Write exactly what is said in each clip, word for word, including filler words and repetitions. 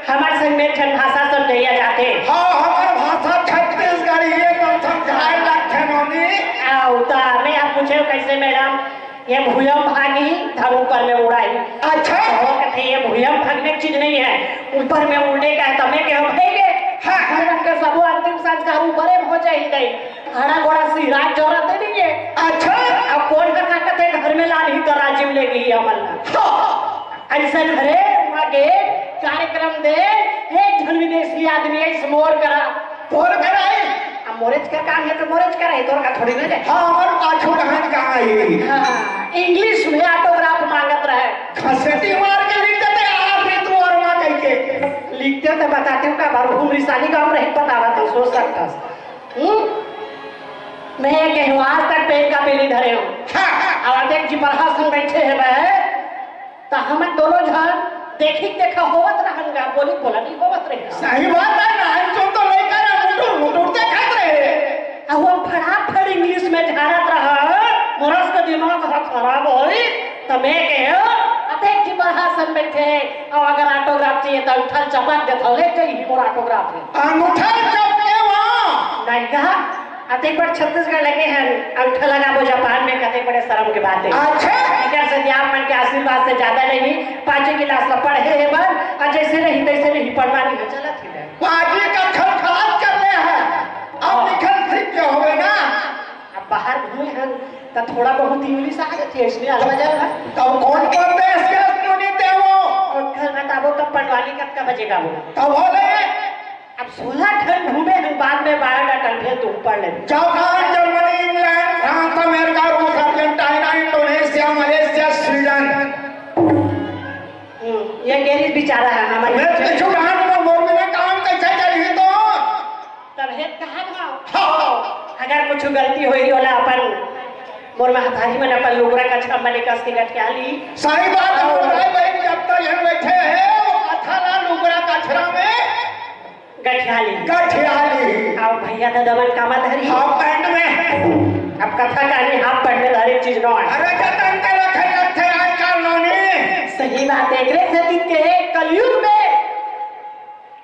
हमर संग में एक ठन भाषा समझइया जाथे। हाँ, हमर भाषा छत्तीसगढ़ी हे, त समझाए लगथे नोनी। अउ त मैं ह पूछेंव, "कइसे मैडम?" "ये भुइयाँ म भागही, धन ऊपर में उड़ाही।" अच्छा। त वो कथे, "ये भुइयाँ म भागने की चीज नहीं है, ऊपर में उड़ने का है।" त मैं केहेंव, "भइगे।" हाँ। हमन के सबो अंतिम संस्कार ऊपरे में हो जाही दई। हाड़ा गोड़ा सिरात जरूरत नहीं है। अच्छा। अब कोन ह का कथे, घर में लानही त राजी म लेगही हमन ला। हाँ। अइसन हरे, उहाँ गे कार्यक्रम दे, एक झन विदेशी आदमी आइस मोर करा। तोर करा आइस? अब मोरेच कर काम हे त मोरेच करा हे, तोर का थोड़ी ना हे। हाँ, हमर पाछू डहन का आइस। हाँ, English में autograph मांगत रहे। घसेटी मार के लिख देते, "आप ही तू और माँ" कहिके। लिखते त बतातेंव का, बार घूम रिसाली गाँव रही, बतावा त सोच सकथस। हम्म? मैं केहेंव आज तक पेन कापी नइ धरेंव। हाँ। अउ अतेक जी बड़हा संग बइठे हवय, त हमन दूनों झन देखी देखा होवत रहन गा, बोली बोला नइ होवत रहे। सही बात हे, नानचुन तो लइका ला मुटुर मुटुर देखत रहे। अउ वो फड़ाफड़ English में झारत रहय, मोर अस के दिमाग ह खराब होइस। त मैं केहेंव, अतेक जी बड़हा संग बइठे, अउ अगर autograph चाहिए त अंगठा ल चपक देथंव, ले जइही मोर autograph हे। अंगठा ल चपके वा? नहीं कहा, अतेक बड़ छत्तीसगढ़ लगे हन, अंगठा लगाबो जापान में, कतेक बड़े शर्म के बात हे। अच्छा। एकर से आप मन के आशीर्वाद से ज्यादा नहीं, पांचों class ल पढ़े हे बर, अउ जइसे नहीं तइसे नहीं पढ़वानी हे, चलत हे। पांचवी कक्षा ल pass कर ले हे, अब हाँ। लिखन सीख के होवे ना। अब बाहर घूमे हन, त थोड़ा बहुत English आ जाथे, अइसने अलवा जलवा। तब कोन कोन देश के नोनी ते वो? ओखर बताबो तब पंडवानी कतका बजे गाबो। तब हो ले। अब सोलह ठन घूमे हन, बाद में बारह ठन भेल, तू पढ़ ले। Japan, Germany, England, France, America, रूस, अर्जेंटीना, इंडोनेशिया, मलेशिया, स्वीडन। हम्म, ये गैरिस बेचारा हे, हमर मैं कुछ गान में मोर बिना काम कइसे चलही तो? तब हे त कहा भाव। हाँ। अगर कुछ गलती होही, ओला अपन मोर महतारी मन अपन लुगरा कछरा मन कस के गठिया ली। सही बात हे, मोर भाई बहन जब तक यहाँ बैठे हैं, वो कथा ला लुगरा कछरा में गठिया ली। गठिया ली। अउ भैया ददा मन कामा धरी। Half pant में। अब कथा कहानी half pant में हर एक चीज नोहे। अरे जतन के रखे रखे आजकल नोनी। सही बात हे, एकरे सेती के कलयुग में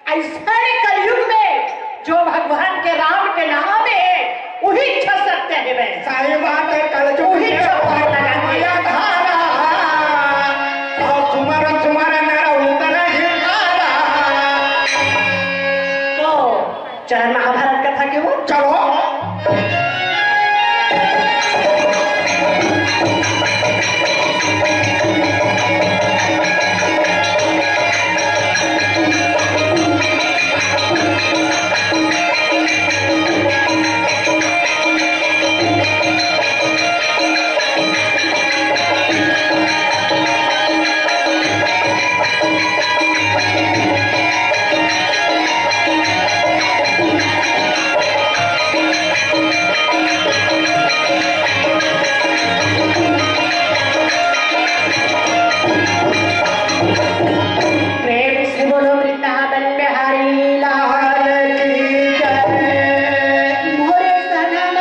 अइसने कलयुग में जो भगवान के राम के नाम हे, उही इच्छा सत्य हे बे। सही बात हे, कलयुग उही में चौपाल लगा के। माया धारा, अउ सुमर सुमर नर उतर ही तारा। तो चल महाभारत कथा के वो। चलो। प्रेम से बोलो वृंदावन बिहारी लाल की जय। मोरे सनन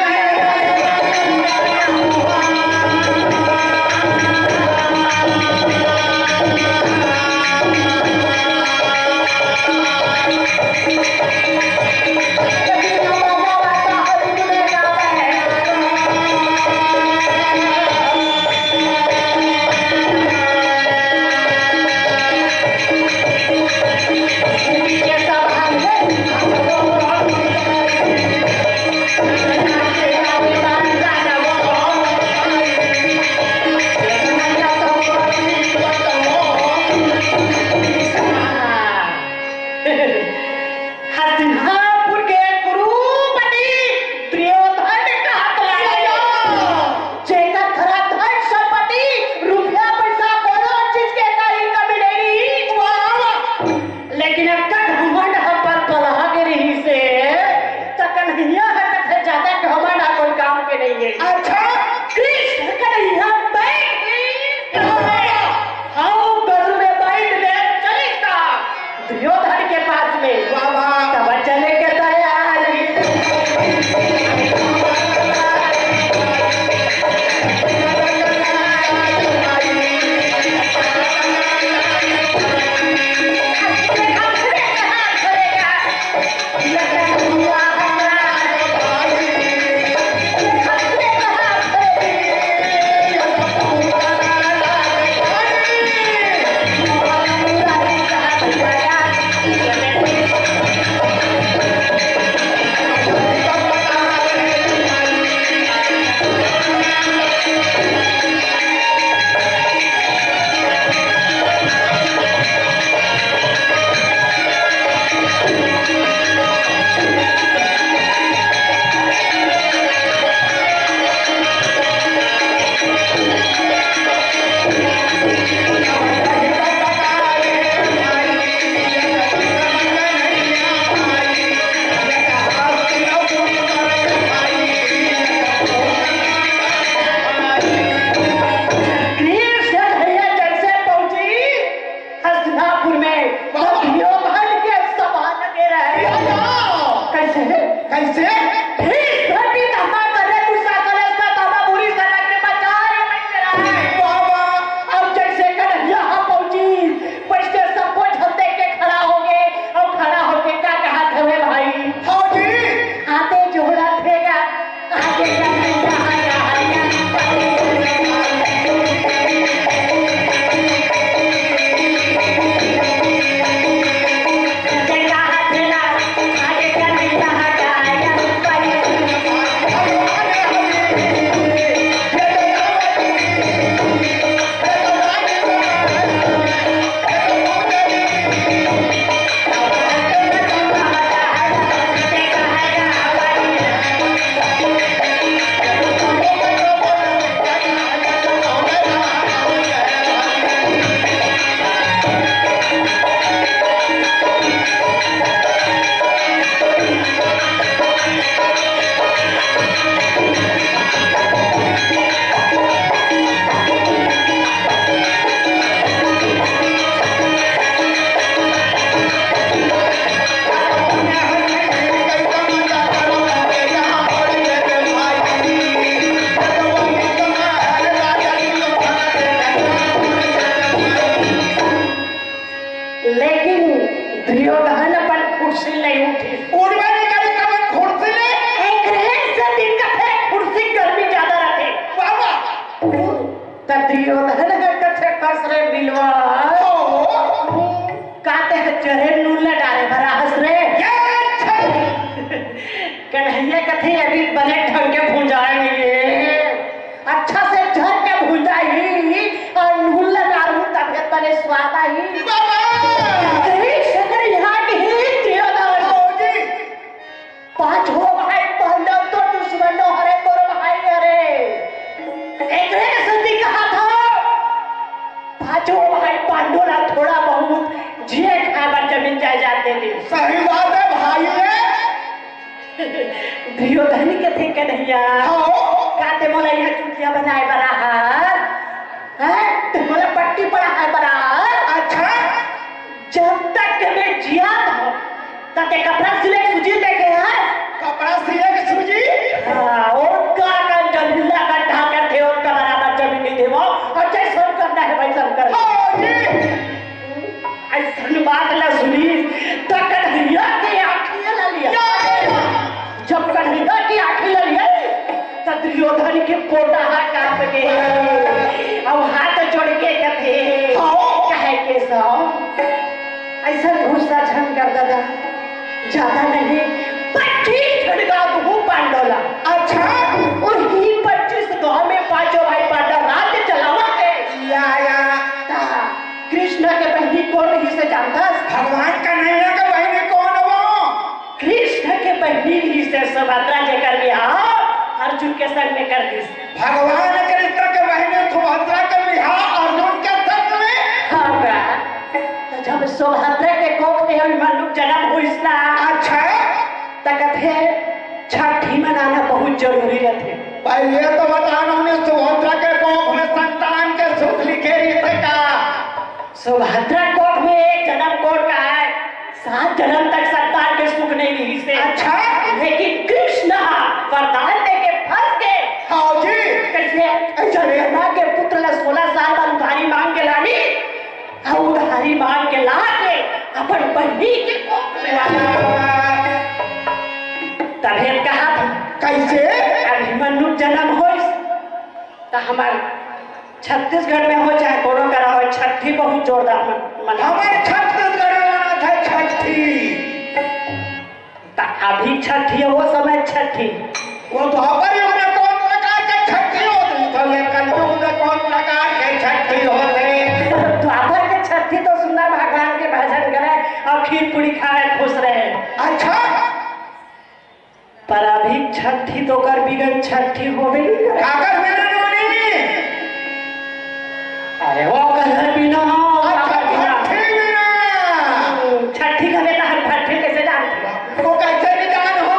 हस्तिनापुर के कुरुपति दुर्योधन कहत रहे, जेकर धरा धन संपत्ति, रुपया पैसा, कोनो चीज के कहीं कमी नहीं रही। वाह, वाह। लेकिन अक्का घमंड ह पर पलहा के रही से, त कन्हैया ह कथे ज्यादा घमंड ह कोई काम के नहीं है। अच्छा। कृष्ण कन्हैया बैठ गई। हाँ, गरु में बैठ गए, चलिस का दुर्योधन के पास में। वाह, वाह। तब चले के तैयारी। कइसे? भीष भर भी तमा करे, गुस्सा करे, उसका तमा बुरी सजा के बचा रे, बच रहा है। बाबा, अब जइसे कन्हैया हा पहुंचिस, वइसे सबो झन देख के खड़ा होगे, अउ खड़ा होके का कहत हवे भाई? हाँ जी। आते जोहरा थे गा, आगे का नहीं कहा जा। लेकिन दुर्योधन अपन खुर्सी ले उठिस। उड़बे नहीं करी कमन खुर्सी ले। एक रेस से दिन का थे खुर्सी गर्मी ज्यादा रहते। बाबा। त दुर्योधन ह कथे कस रे बिलवा। काते ह चरे नून ल डारे भरा हस रे। ये अच्छा। कन्हैया कथे अभी बने ढंग के भुंजाए नहीं है। अच्छा से झर के भुंजाही अउ नून ल डारहूं तभे बने स्वाद आही। बाबा। कहीं शक्कर यहाँ के ही दुर्योधन। हाँ जी। पांचों भाई पांडव तो दुश्मन हरे, तोर भाई हरे। एकरे सेती कहा था, पांचों भाई पांडव ला थोड़ा बहुत जिए खाए बर जमीन जायदाद दे दे। सही बात है भाई रे। दुर्योधन कथे कन्हैया, हाँ। काते मोला यहाँ चुतिया बनाए बर आहा? हैं? ते मोला पट्टी पढ़ाए बर आहा? अच्छा। जब तक मैं जिया था, तब ते कपड़ा सिले के सूजी देखे है? कपड़ा सिले के सूजी? हाँ, और का का जमीला का ढाकर थे, और का बराबर जमीन नहीं थे वो, और जैसन करना है वैसन कर। हाँ जी। अइसन बात ला सुनिस, त कन्हैया के आँखी ला लिया। जब कन्हैया के आँखी ला लिया, त दुर्योधन के पोटा हा कांप गे। अब हाथ जोड़ के कथे, हाँ। कहे केशव, अइसन गुस्सा झन कर दादा, ज्यादा नहीं, पच्चीस झन गाँव हूँ पांडव ला। अच्छा। उही पच्चीस गाँव में पांचों भाई पांडव राज्य चलावा है। या, या। ता कृष्ण के बहिनी कोन रहिसे जानथस? भगवान कन्हैया के बहिनी कोन वो? कृष्ण के बहिनी रहिसे सुभद्रा, जेकर बिहाव अर्जुन के संग में कर दिस। भगवान कृष्ण के बहिनी सुभद्रा के बिहाव अर्जुन के संग में? हाँ बा। तो जब सुभद्रा के कोख में अभिमन्यु के जन्म होइस ना, अच्छा। त कथे छठी मनाना बहुत जरूरी रथे। पहले तो बता ना, हमने सुभद्रा के कोख में संतान के सुख लिखे रहिथे का? सुभद्रा कोख में एक जन्म कोख का है, सात जन्म तक संतान के सुख नहीं रहिसे। अच्छा। लेकिन कृष्ण वरदान दे के फंस गए। हाँ जी। कैसे? कैसे? चंद्रमा के पुत्र ला सोलह साल बाद उधारी मांग के लानी, अउ उधारी मांग के ला के अपन बहिनी के कोख में डाल। तभे कहा था, कैसे? अभिमन्यु जन्म होइस, त हमार छत्तीसगढ़ में हो चाहे कोनो करा हो, छठी बहुत जोरदार मन-, मनाथे। हमार छत्तीसगढ़ में मनाथे छठी। त अभी छठी है, वो समय छठी। वो द्वापर युग में कौन प्रकार के छठी होते, तो ये कलयुग में कौन प्रकार के छठी होते? द्वापर के छठी तो सुंदर भगवान के भजन करे अउ खीर पूरी खाए, खुश रहे। अच्छा। पर अभी छठी तो कर बिगन छठी होबे नहीं करे। काकर बिना नोनी? अरे वो कलर बिना, अच्छा, काकर बिना। छठी बिना। छठी का बेटा हम छठी कैसे जानते? वो कैसे नहीं जान हो?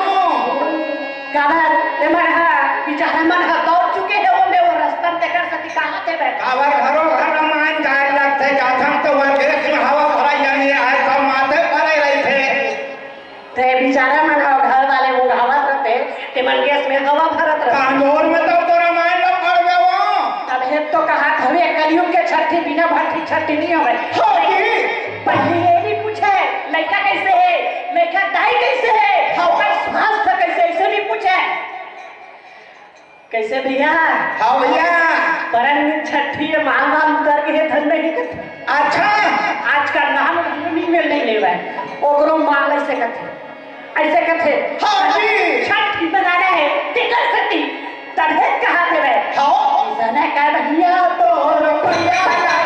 काबर, ते मन हा, बिचारा मन हा दौड़ चुके हे, वो में वो रास्ता में तेकर सती कहाँ थे बैठे? काबर घरों घर रामायण जाए लगथे, जाथन तो वो देश में हवा भरा यानी आए सब माथे पड़े रहिथे। ते बिचारा मन हा घर वाले बुढ़ावा ते मन गैस में हवा भरत रह। कांदोर में तब तो रामायण ला पढ़ देवो। तब हे तो कहा हवे, कलयुग के छठी बिना भट्ठी छठी नहीं हवे। हाँ जी। पहले ये नहीं पूछे, लड़का कैसे है, लड़का दाई कैसे है, हाँ। ओकर स्वास्थ्य कैसे, ऐसे नहीं पूछे। कैसे भैया? हाँ भैया। परन छठी में माल वाल उतर के हे धन नहीं कथे। अच्छा। आजकल नाम धन नहीं मिल नहीं लेवे। ओकरो माल ऐसे कथे। ऐसे कथे। हाँ जी। छठी मनाना है, तेकर सेती। तभे कहा थे रे। हाँ। ऐसा ना कर भैया तो रुपया लगा।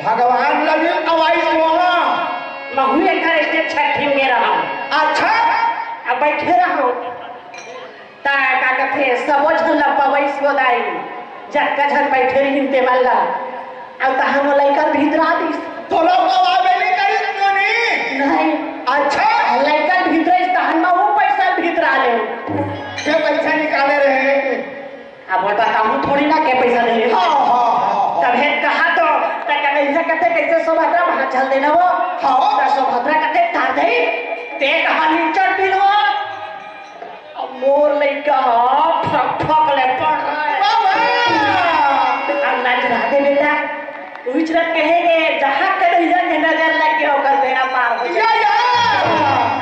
भगवान लगे अवाई सोना। महू एकर स्टेज छठी में रहूं। अच्छा। अब बैठे रहूं। ता का कथे, सबो झन ला पवई सोदाई, जतका झन बैठे रहिन ते मन ला। अब तहां वो लइका भीतरा दिस। तोला पवाबे नहीं करिस नोनी? नहीं। अच्छा। लइका भीतरा इस तहन मा वो पैसा भीतरा ले। के पैसा निकाले रहे? अब वो बताऊं थोड़ी ना के पैसा दे रहे। हाँ, हाँ, हाँ, हाँ। तभे कहा तो, त कन्हैया कथे कैसे सुभद्रा भांचल देना वो। हाँ। त सुभद्रा कथे तार दे, ते कहा नीचर बिलवा। अब मोर लइका ह फक फक ले पड़ रहा है। बाबा! अब नाच रहा दे बेटा, उचरत कहेंगे, जहाँ कन्हैया के नजर लग गया, ओकर बेड़ा पार हो या, जाए। या।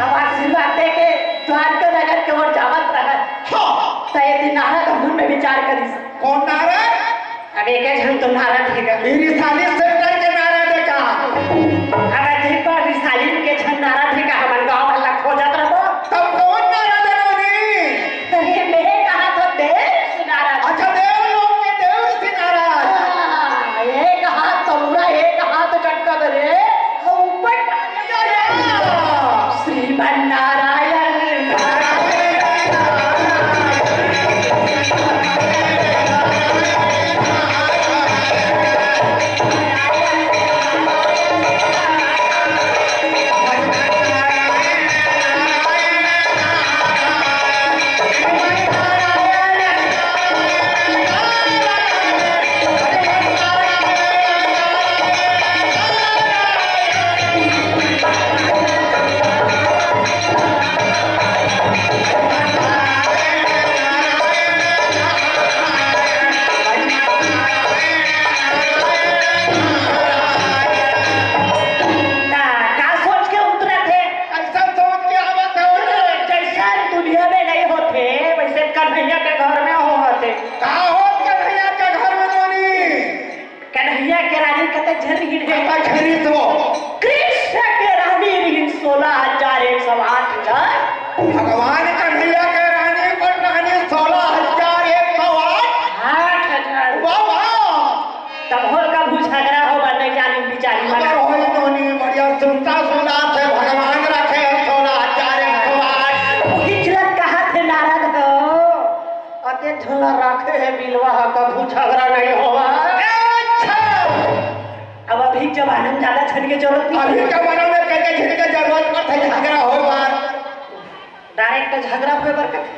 अब आशीर्वाद दे के द्वारका नगर के ओर जावत रहा। हाँ। त ये दिन नारद हमन में विचार करिस। कौन नारद? अब एक झन तो नारद हे गा। ई रिसाली सेंटर के नारद हे का? अब अधिक बार रिसाली के झन नारद हे का, हमन गाँव वाला खोजत रहो। तब कौन नारद हे नोनी? अरे, मैं कहा तो देव ऋषि नारद। अच्छा, देव लोग के देव ऋषि नारद। हाँ, एक हाथ तमुरा, एक हाथ चटका दे रे। ऊपर श्रीमन नारायण। का, का सोच के उतरत हे? अइसन सोच के आवत हे। जइसन दुनिया में नहीं होथे, वइसे कन्हैया के घर में होवत हे। का होत कन्हैया के घर में नोनी? कन्हैया के रानी कतक झन रिहिन हे? कतक झन रिहिस वो? कृष्ण के रानी रिहिन सोलह हजार एक सौ आठ झन। भगवान कन्हैया के रानी बन रहनी सोलह हजार एक सौ आठ। आठ हजार। वाह, वाह। तब हो कभू झगड़ा हो, नहीं जानी बिचारी मन। अगर होई नोनी बढ़िया सुनता सुना थे, भगवान रखे हैं सोलह हजार एक सौ आठ। उही चलत कहा थे नारद हो। अते झन ला राखे हे बिलवा ह, कभू झगड़ा नहीं होवा। अच्छा। अब अभी के जमाना में ज्यादा झन के जरूरत नहीं। अभी के जमाना में के, के झन के जरूरत पड़थे झगड़ा होय बर। डायरेक्ट झगड़ा होय बर कथे।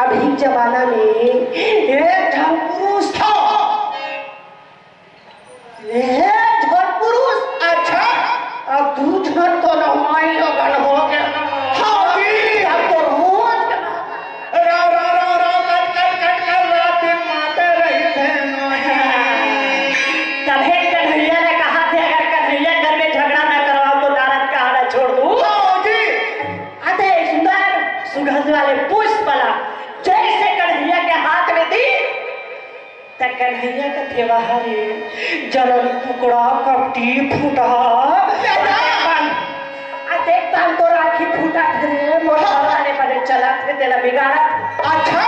अभी के जमाना में एक झन पुरुष था। ले, झन पुरुष। अच्छा। अब दू झन तो नहवाई लगन हो गए। हाँ जी। अब तो रोज के बाबा। रो, रो, रो, रो, कट, कट, कट, कट, रात दिन माते रही थे नोनी। तभे कन्हैया ने कहा थे, अगर कन्हैया घर में झगड़ा न करवाओ तो नारद का आना छोड़ दूं। हाँ जी। अते सुंदर सुगंध वाले पुष्प वाला जैसे कन्हैया के हाथ में दी, त कन्हैया कथे, "वाह रे, जलन कुकड़ा कपटी फूटहा।" आ देख तान तोर आँखी फूटत रे, मोर बने बने चलत हे, तेला बिगाड़त। अच्छा।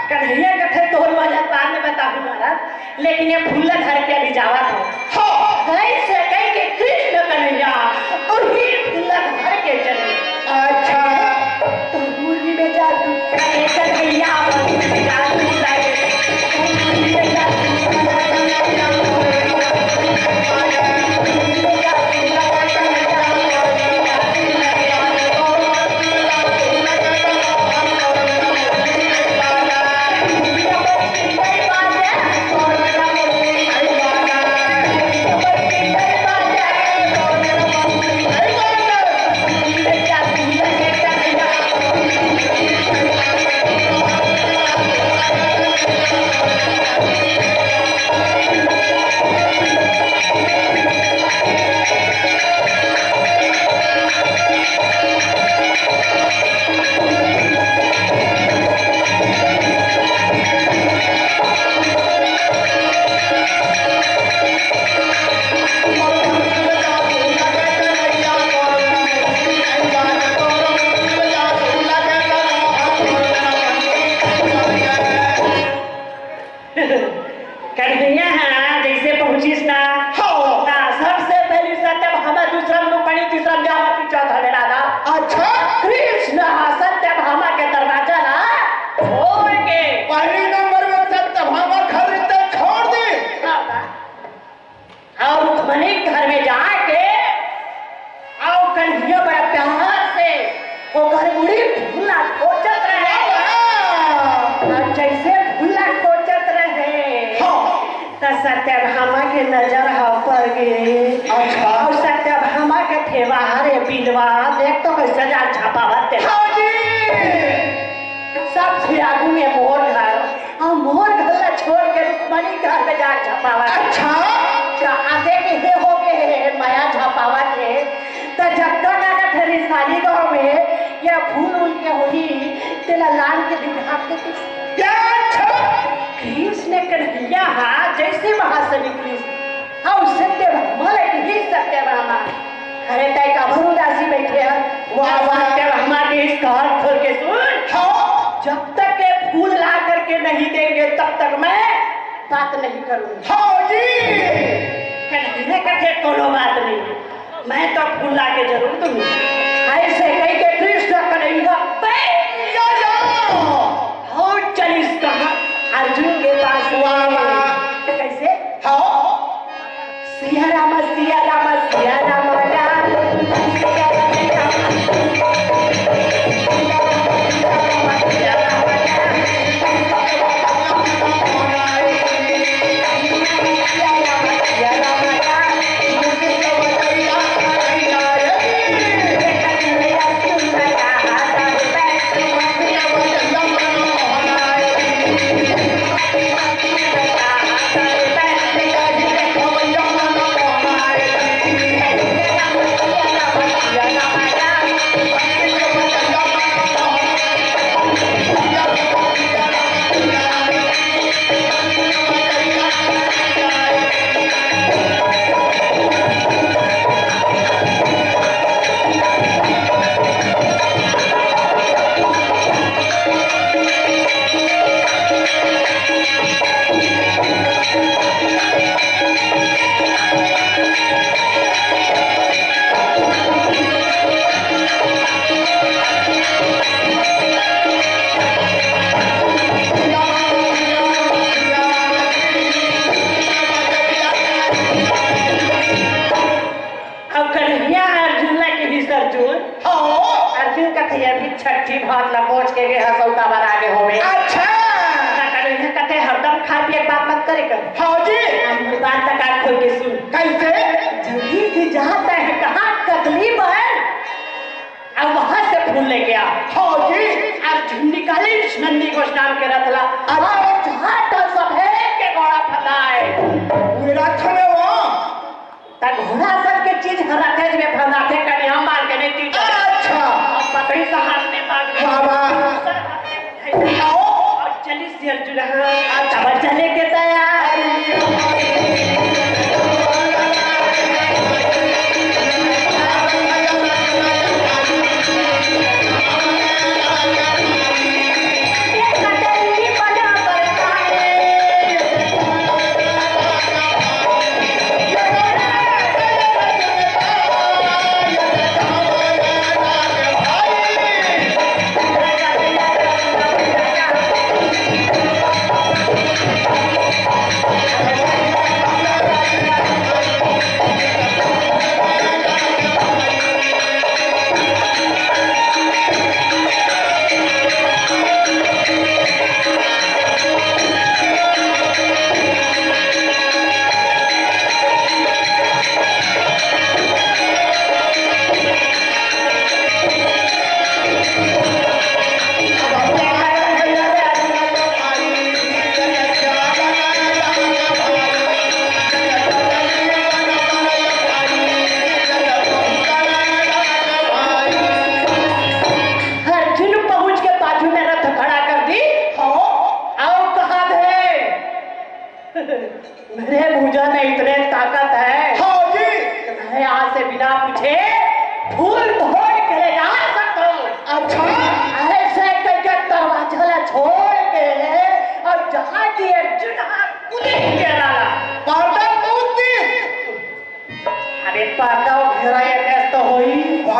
कन्हैया कथे, "तोर मजा बाद में बताहूँ महाराज, लेकिन ये फूल ला धर के अभी जावत हँव।" हाँ। ऐसे कहि के कृष्ण कन्हैया वही फूल ला धर के चले। अच्छा। तो मुरली में जादू करे कन्हैया, मुरली में जादू करे। कन्हैया ह जइसे पहुँचिस ना, हाँ। त सबसे पहिली सत्यभामा, दूसरा म रुक्मणी, तीसरा म जामवती, चौथा म राधा। अच्छा। कृष्ण ह सत्यभामा के दरवाजा ला छोड़ के, पहिली नंबर म सत्यभामा घर ला छोड़ दे। हाँ, बा। अउ रुक्मणी घर में जाके अउ कन्हैया बड़ा प्यार से ओकर मुड़ी फूल ला टोचत रहे। वाह! अउ जइसे फूल ला टोचत रहे, हाँ। त सत्यभामा के नजर ह पड़ गे। अच्छा। अउ सत्यभामा कथे, "वाह रे बिलवा, देख तो कइसे जाल झपावत हे।" हाँ जी। सबसे आगू में मोर घर, अउ मोर घर ला छोड़ के रुक्मणी घर में जाल झपावत हे। अच्छा। त आते के हे हो के हे, मया झपावत हे। त जब तक आगत हे रिसाली गाँव में, या फूल उल के होही, तेला लान के दिखा के किस-, क्या? अच्छा। कृष्ण कन्हैया हा, जइसे वहाँ से निकलिस, अउ सत्यभामा लगे, "हे सत्यभामा, अरे तैं काबर उदासी बइठे हस?" वाह, वाह। सत्यभामा के इस कान खोल के सुन। हाँ। जब तक ये फूल ला करके नहीं देंगे, तब तक मैं बात नहीं करूँगी। हाँ जी। कन्हैया कथे, "कोनो बात नहीं, मैं तो फूल ला के जरूर दूँगी।" अइसे कहि के कृष्ण कन्हैया पे या, या। अउ चलिस कहाँ? अर्जुन के पास। वाह, वाह। कइसे? हाँ। सिया राम, सिया राम, सिया राम, राम। अब कन्हैया अर्जुन ला किहिस, "अर्जुन।" हाँ। अर्जुन कथे, "अभी छट्ठी भात ला पहुँच के गे हस, अउ काबर आगे होवे?" अच्छा। त कन्हैया कथे, "हरदम खाए पिए के बात मत करे कर।" हाँ जी। अब मोर बात ला कान खोल के सुन। कइसे? जल्दी से जा, तैं कहाँ ककली बहन, अउ वहाँ से फूल लेके आ। हाँ जी। अर्जुन निकालिस नंदी घोष नाम के रथ ला। अच्छा। अउ झाट सफेद के घोड़ा फंदाए। वे रथ में वो त घोड़ा सन के चीज हर रथे, जेमे फंदाथे, कनिहा मार के नहीं तीर। अच्छा। अउ पकड़िस हाथ में बाण। बाबा। दूसर हाथ में उठाइस। आओ। अउ चलिस अर्जुन। अच्छा। अब चले के तैयार।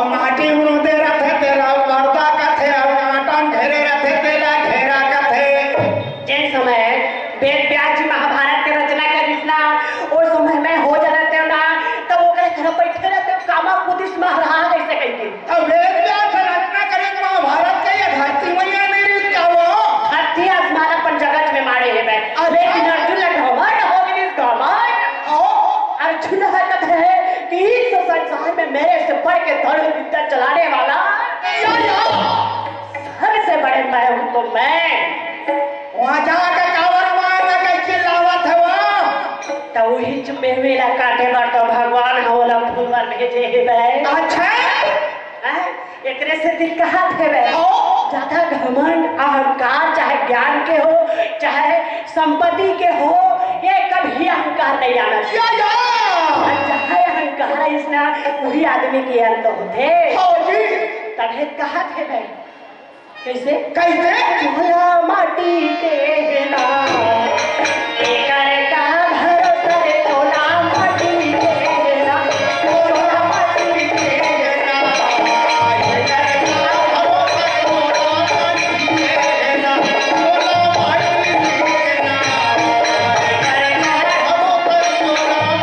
माटी मुंदे रथे तेला पर्दा कथे, अउ कांटन घेरे रथे तेला घेरा कथे। जेन समय वेद व्यास जी महाभारत के रचना करिस ना, ओ समय मैं हो जरत ना, तब ओकरे घर बैठे रहते कामा कुदिस महाराज ऐसे कहिके। अब वेद व्यास रचना करे महाभारत के, ये धरती मैया नहीं रिस का वो? धरती आसमान अपन जगत में मारे हे मैं। अरे। लेकिन अर्जुन ला घमंड हो गइस, घमंड। ओ। अर्जुन ह कथे कि इस संसार में मेरे से बढ़ के धनुर्विद्या चलाने वाला या, या। सबसे बड़े मैं हूँ तो मैं। वहाँ जाके कावर मार के चिल्लावत हे वो। तो वही चुपे मेला काटे बर तो भगवान ह ओला फूल बर भेजे हे बे। अच्छा। हैं? एकरे से दिल कहा थे बे। ओ। ज्यादा घमंड, अहंकार, चाहे ज्ञान के हो, चाहे संपत्ति के हो, ये कभी अहंकार नहीं आना चाहिए। या, या। और जहाँ अहंकार है इसना, वही आदमी के अंत होथे। हाँ जी। तभे कहा थे बे। कैसे? कैसे? चूल्हा माटी के हे ना, एकर का भरोसा रे, चूल्हा माटी के हे ना, चूल्हा माटी के हे ना, एकर का भरोसा रे, चूल्हा माटी के हे ना, चूल्हा माटी के हे ना, एकर का भरोसा रे, चूल्हा माटी के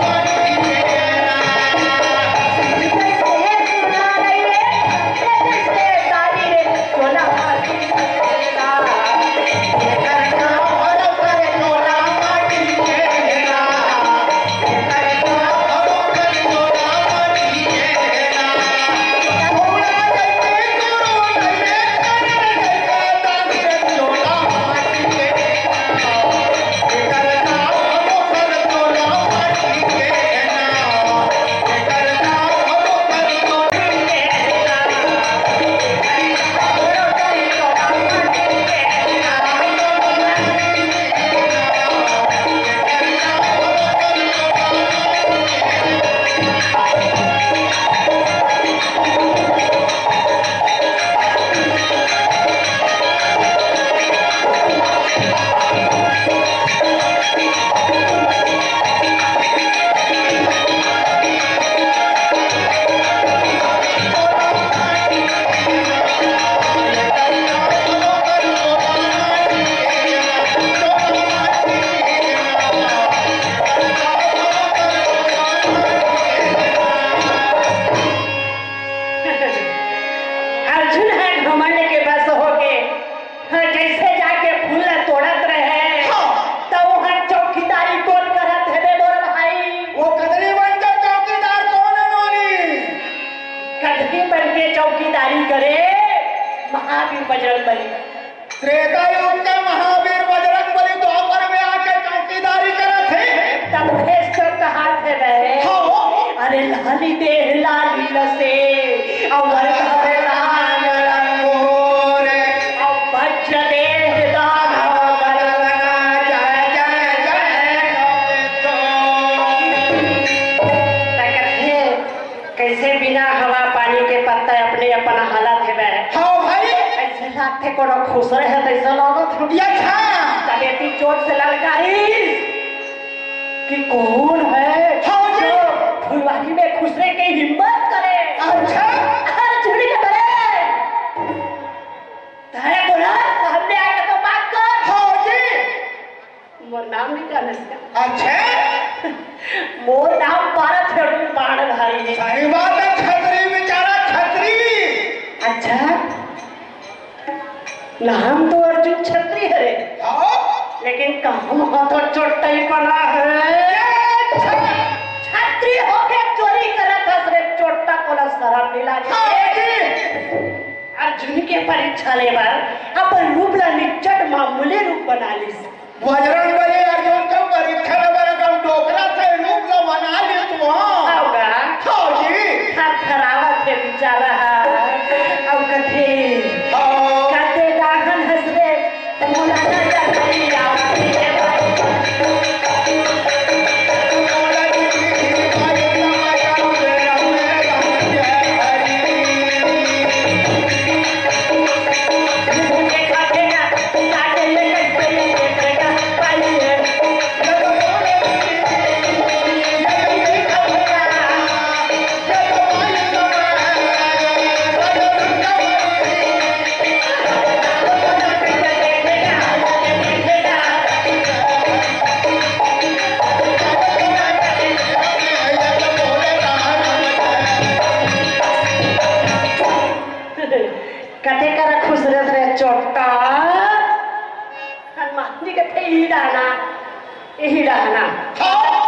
हे ना। अर्जुन ह घमंड के बस होके, हाँ, जैसे जाके फूल ला तोड़त रहे, हाँ। त उहाँ चौकीदारी कोन करत हे बे मोर भाई? वो कदली बन के चौकीदार कोन हे नोनी? कदली बन के चौकीदारी करे महावीर बजरंग बली। त्रेता युग के महावीर बजरंग बली द्वापर में आके चौकीदारी करत हे। तब भेष तो कहा थे बे। हाँ। अरे लाली देह लाली लसे, अउ वरदान रंगोर, अउ वज्र देह दान बल। जय जय जय कपितो। त कथे, कैसे बिना हवा पानी के पत्ता अपने अपन हालत हे बे। हाँ भाई। ऐसे लागथे कोनो खुसरे हे तैसे लागत हे। अच्छा। तब एती जोर से ललकारिस कि कौन है हाँ जी। जो फुलवारी में खुसरे के हिम्मत करे? अच्छा। अर्जुन के करे। तय बोला, सामने आके तो बात कर। हाँ जी। मोर नाम नहीं जानस का? अच्छा। मोर नाम पारा फेरू बाण धारी हे। सही बात हे, छतरी बेचारा छतरी। अच्छा, नाम तो अर्जुन छतरी हरे, हाँ। लेकिन कहूँ ह तो चोट्टा ही पना हे। अच्छा। छतरी होके चोरी करत हस रे, चोट्टा कोला सरम नहीं लागे। हाँ जी। अर्जुन के परीक्षा ले बर अपन रूप ला निच्चट मामूली रूप बना लिस। बजरंग बली अर्जुन के परीक्षा ले बर अपन डोकरा से रूप ला बना लिस वो। हाँ का? हाँ जी। थरथरावत हे बेचारा ह। अउ कथे, हाँ। कते डाहन हस रे, मोला नजर नहीं आवत हे भाई। जी कथे, "इही डाहना, इही डाहना।" हाँ।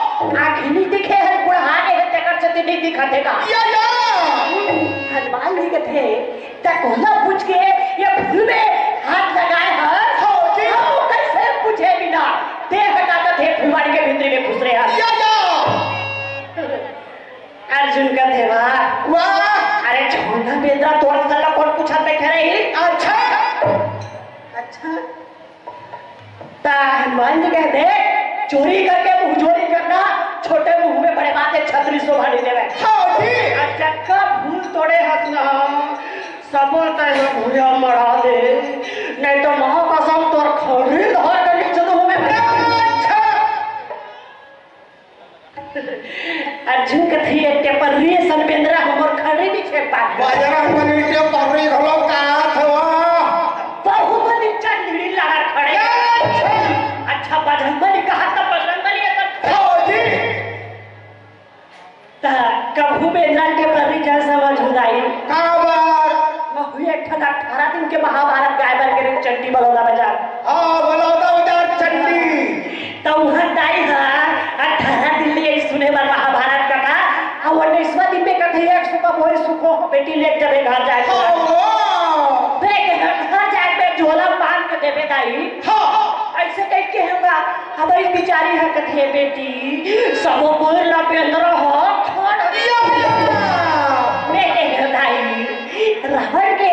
आँखी नइ दिखे हे, बुढ़ा गे हे, तेकर सेती नइ दिखत हे का? या, या। हनुमान जी कथे, "त कोन ला पूछ के ये फूल में हाथ लगाए हस?" हाँ जी। हाँ, वो कइसे पूछे बिना? तें ह का कथे फुलवारी के भीतरी में खुसरे हस। या, या। अर्जुन कथे, "वाह।" वाह। अरे झोंधा बेंदरा, तोर सन ला कोन पूछत देखे रही? अच्छा। अच्छा। त हनुमान जी कहे, "देख, चोरी करके मुंहजोरी करना, छोटे मुंह में बड़े बात हे, छतरी शोभा नइ देवे।" हाँ जी। अउ जतका फूल तोड़े हस ना, सबो तैं ह भुइयां मड़ा दे, नइ तो माँ कसम तोर खड़ी धर के नीचे दूहूं मैं। अच्छा। अर्जुन कथे, "ये टेपरी असन बेंदरा हमर खड़ी नइ छेद पात।" बजरंग बली टेपरी घलो का हवय? बहुत नीचा लीड़ी लाड़र खड़े। अच्छा। अच्छा, बजरंग बली कहा त बजरंग बली असन। हाँ जी। त कभू बेंदरा टेपरी झन समझहू दाई। काबर? महूं एक ठन अठारह दिन के महाभारत गाय बर गे रहेंव चंडी बलौदा बाजार। हाँ, बलौदा बाजार चंडी। त उहाँ दाई ह अठारह दिन ले सुने बर महाभारत कथा, अउ उन्नीसवाँ दिन में कथे, "एक सुपा भोई सुखो बेटी ले जबे घर जाए।" हाँ। बे के घर जाए बे झोला बांध के देबे दाई। हाँ। अइसे कहिके हे गा, अब ई बिचारी ह कथे, "बेटी, सबो बोल ला बेंदरा ह, छोड़।" या, या। मैं कहे, "दाई, रावण के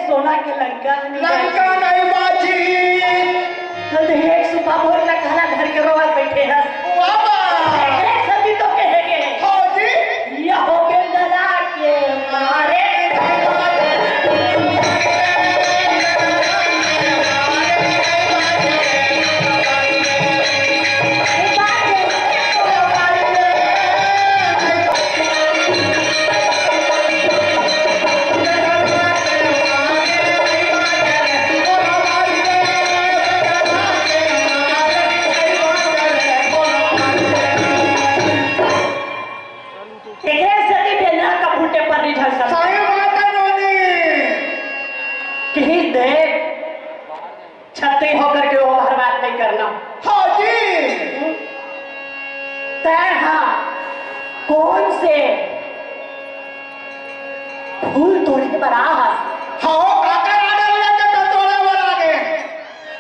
सोना के लंका नइ लंका बाची। नइ बाची।" त देख सुपा भोई ला काला धर के रोवत बइठे हस। वाह, वाह। एकरे सेती तो कहे गे। हाँ जी। यहो बेंदरा के मारे। एकरे सेती बेंदरा कभू टेपरी झन समझे। सही बात हे नोनी। कहिस देख, छतरी होकर के वो हर बात नइ करना। हाँ जी। तैं हा कोन से फूल तोड़े बर आए हस? हाँ, काकर order लेके तो तोड़े बर आ गे।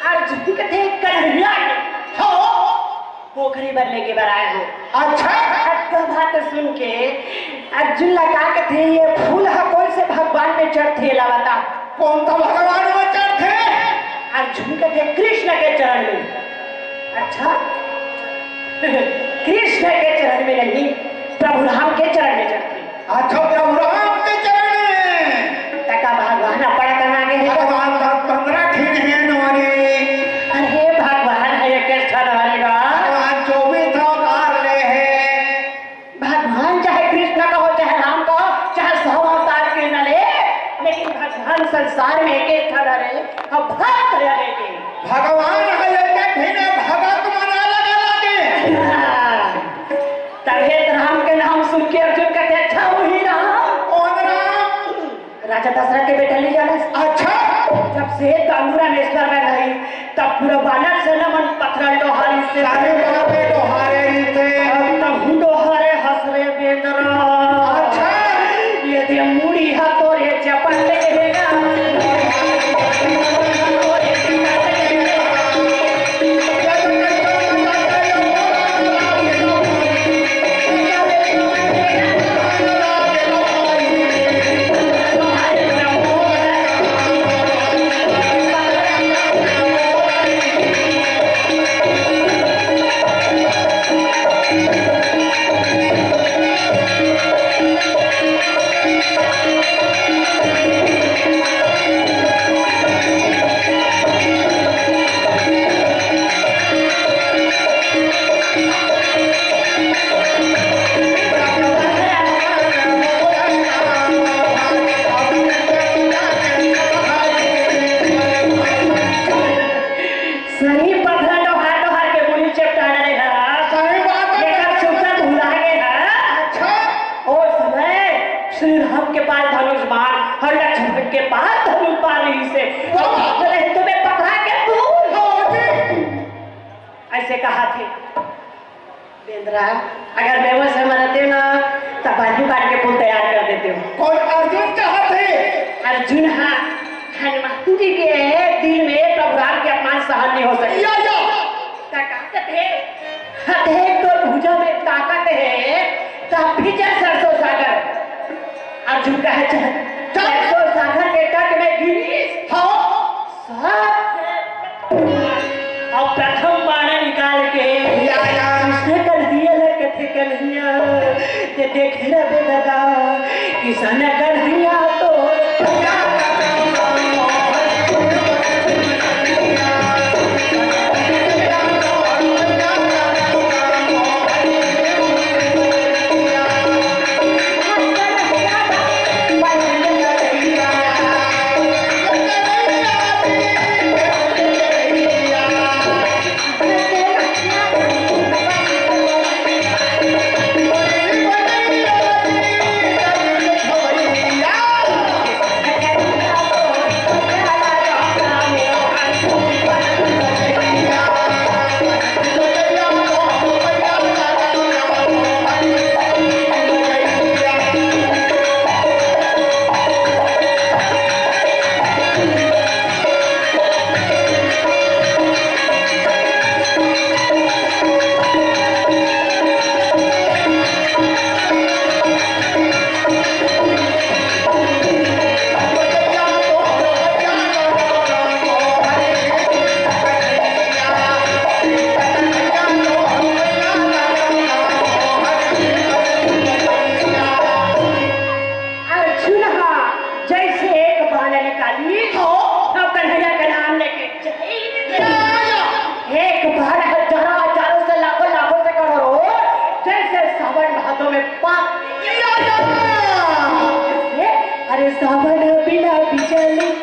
अर्जुन कथे कढ़ैया के। हाँ। पोखरी बर लेगे बर आए हंव। अच्छा। अतका बात सुन के अर्जुन ला का कथे, "ये फूल ह कोन से भगवान में चढ़थे, एला बता।" कोन सा भगवान में चढ़थे? अर्जुन कथे, "कृष्ण के चरण में।" अच्छा, कृष्ण के चरण में नहीं, प्रभु राम के चरण में चढ़थे। अच्छा, प्रभु राम के चरण में। तका भगवान अब्बड़ कन आगे हे। भगवान दस पंद्रह ठिन हे नोनी। अरे भगवान ह एक ठन हरे गा। भगवान चौबीस अवतार ले हे। भगवान चाहे कृष्ण कहो, चाहे राम कहो, चाहे सौ अवतार के न ले, लेकिन भगवान संसार में एक ठन हरे, अउ भक्त हरे के। भगवान ह एक ठिन हे, भगत मन अलग अलग हे। हाँ। तभे त राम के नाम सुन के अर्जुन कथे, "अच्छा, उही राम।" कोन राम? राजा दशरथ के बेटा ले जाना। अच्छा। जब से तांदूरा में स्वर्ग नहीं, तब पूरा बानर सेना मन पथरा डोहारिस हे। सारे बापे डोहारे ही थे। तब तहूँ डोहारे हस रे बेंदरा। अच्छा। ये दे मुड़ी हा तोरे चपट के हेगा। सही पथरा डोहार डोहार के मुड़ी चेपटा डरे हा। सही बात हे। एकर सुरता भुला गे हा। अच्छा। ओ समय श्री राम के पास धनुष बाण अउ लक्ष्मण के पास धनुष बाण रहिस हे। वाह। अरे तुम्हें पथरा के भूल। हाँ जी। अइसे कहा थे। बेंदरा, अगर मैं वो समय रहते ना, तब बाजू काट के पुल तैयार कर देते हो। कौन अर्जुन कहा थे? अर्जुन, हाँ, हनुमान जी के दिल में प्रभु राम के अपमान सहन नहीं हो सके। या, या। का कहते थे? देख, तोर भुजा में ताकत हे, तब भी चल सरसों सागर। अर्जुन कहे, "चल।" चल। सरसों सागर के तट में गिरी। हाँ। सबसे अउ प्रथम बाण निकाल के या, या। कृष्ण कन्हैया ल कथे, "कन्हैया, ते देखे रहे दादा, किसन कन्हैया तो।" अर्जुन हा जैसे एक बाण निकाली, हाँ। अब कन्हैया का नाम लेके चले। या, या। एक बाण हजारों हजारों से, लाखों लाखों से, करोड़ों, जैसे सावन भादों में पा-, या, या। ये, अरे सावन बिना बिजली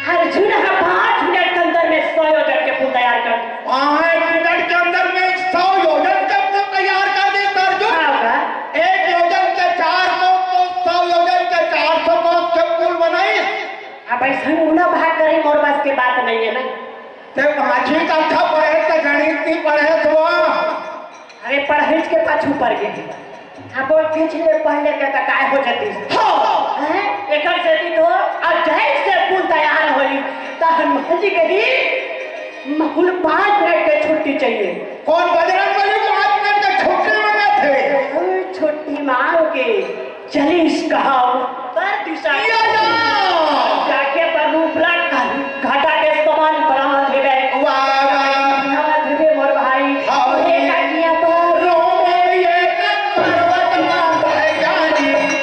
अर्जुन ह पाँच मिनट के अंदर में सौ योजन के पुल तैयार कर दे। पाँच मिनट के अंदर में सौ योजन के पुल तैयार कर दे, अर्जुन। हाँ, होगा। एक योजन के चार सौ कोस, सौ योजन के चार सौ कोस के पुल बनाई। अब ऐसा उना भाग करे, मोर बस के बात नहीं है ना। ते पाँचवीं कक्षा पढ़े, ते गणित नहीं पढ़े तो। अरे पढ़े के पाछू पड़ गए। अब वो पीछे पढ़ लेते तो काय हो जाती। हाँ। हैं? एकर सेती तो अब जैसे पुल तैयार होई, त हनुमान जी के दी, कुल पाँच मिनट के छुट्टी चाहिए। कौन बजरंग बली पाँच मिनट के छुट्टी मांगे थे? अरे छुट्टी मांग के चलिस कहाँ? उत्तर दिशा। या, या। जाके पर रूपला घाटा के समान बरामद हेबे। वाह, वाह। बरामद हेबे मोर भाई। हाँ। हे काकिया पर। रोमे ये पर्वत माता जानी।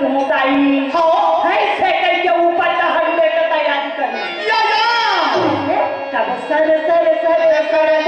तुम ताई। हाँ। है से कह के ऊपर टहल लेके तैयारी करी। या, या। तब सर, सर, सर, सर।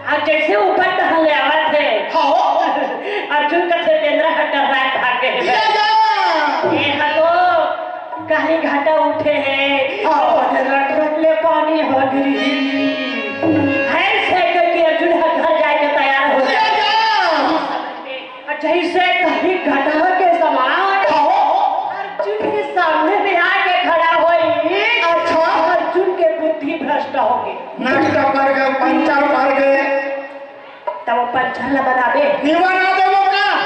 अउ जइसे ऊपर टहल ले आवत हे, हाँ। अर्जुन कथे, "बेंदरा ह टर्राए भाग गे हे।" या, या। ए ह तो काली घाटा उठे हे, हाँ। अउ रट रट ले पानी ह गिरही। है से कह के अर्जुन ह घर जाए के तैयार हो जाए। या, या। अउ जइसे काली घाटा के समान हाँ। अर्जुन के सामने में आके खड़ा होई। अच्छा। अर्जुन के बुद्धि भ्रष्ट होगे। नष्ट कर गे, पंचर कर गे। तब वो पंचर ला बनाबे। नहीं बना देबो का?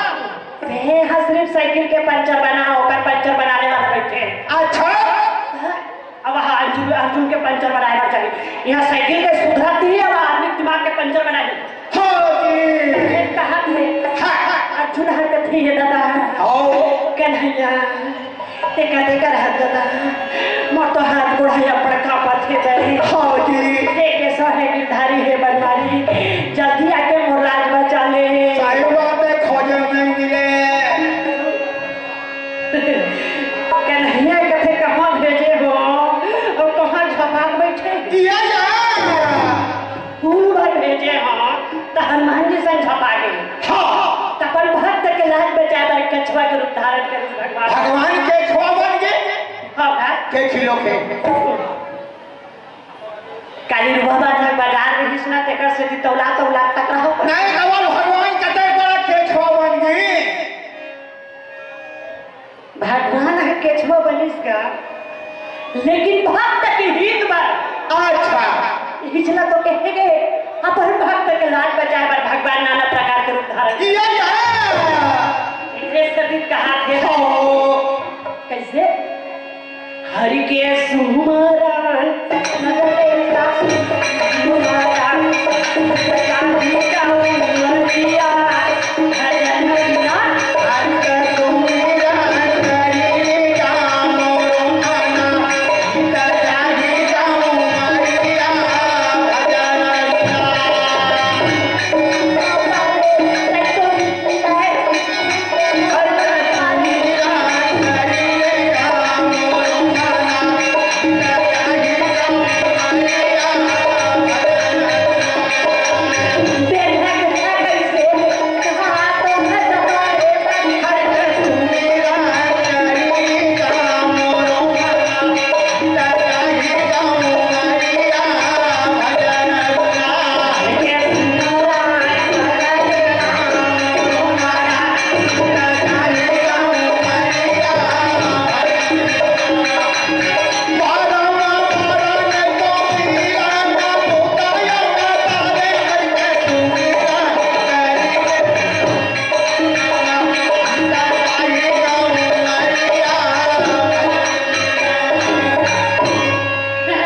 से ह सिर्फ साइकिल के पंचर बना, ओकर पंचर बनाने वाला बइठे। अच्छा। अब वहाँ अर्जुन, अर्जुन के पंचर बनाए बर चाहिए। यहाँ साइकिल के सुधरती है, अब आदमी दिमाग के पंचर बनाए। हाँ जी। कहा थे? हाँ, हाँ। अर्जुन हर कथी है दादा। हाँ। कन्हैया। तेकर, तेकर हाथ ददा, मोर तो हाथ गोड़ ह अब्बड़ कांपत हे बे। हाँ जी। हे केशव, हे गिरधारी, हे बनवारी, जल्दी आके मोर लाज बचा ले। सही बात है, खोजे में मिले। कन्हैया कथे, "कहाँ भेजे हो अउ कहाँ झपाक बइठे?" या, या। फूल बर भेजे हंव, त हनुमान जी संग झपा गे। हाँ। त अपन भक्त के लाज बचाए बर केछवा के रूप धारण करिस भगवान। भगवान केछवा बन गे। हाँ, का? केछिलो के। काली रुआ बाजार, बाजार रहिस ना, तेकर सेती तौला, तौला तक रहो। नहीं, अवल भगवान कते बड़ा केछवा बन गे। भगवान ह केछवा बनिस गा, लेकिन भक्त के हित बर। अच्छा। इचला तो कहे गे, अपन भक्त के लाज बचाए बर भगवान नाना प्रकार के रूप धारण। या, या। एकरे सेती कहा थे। हो। कैसे? हरि के सुमरन, सुमरन,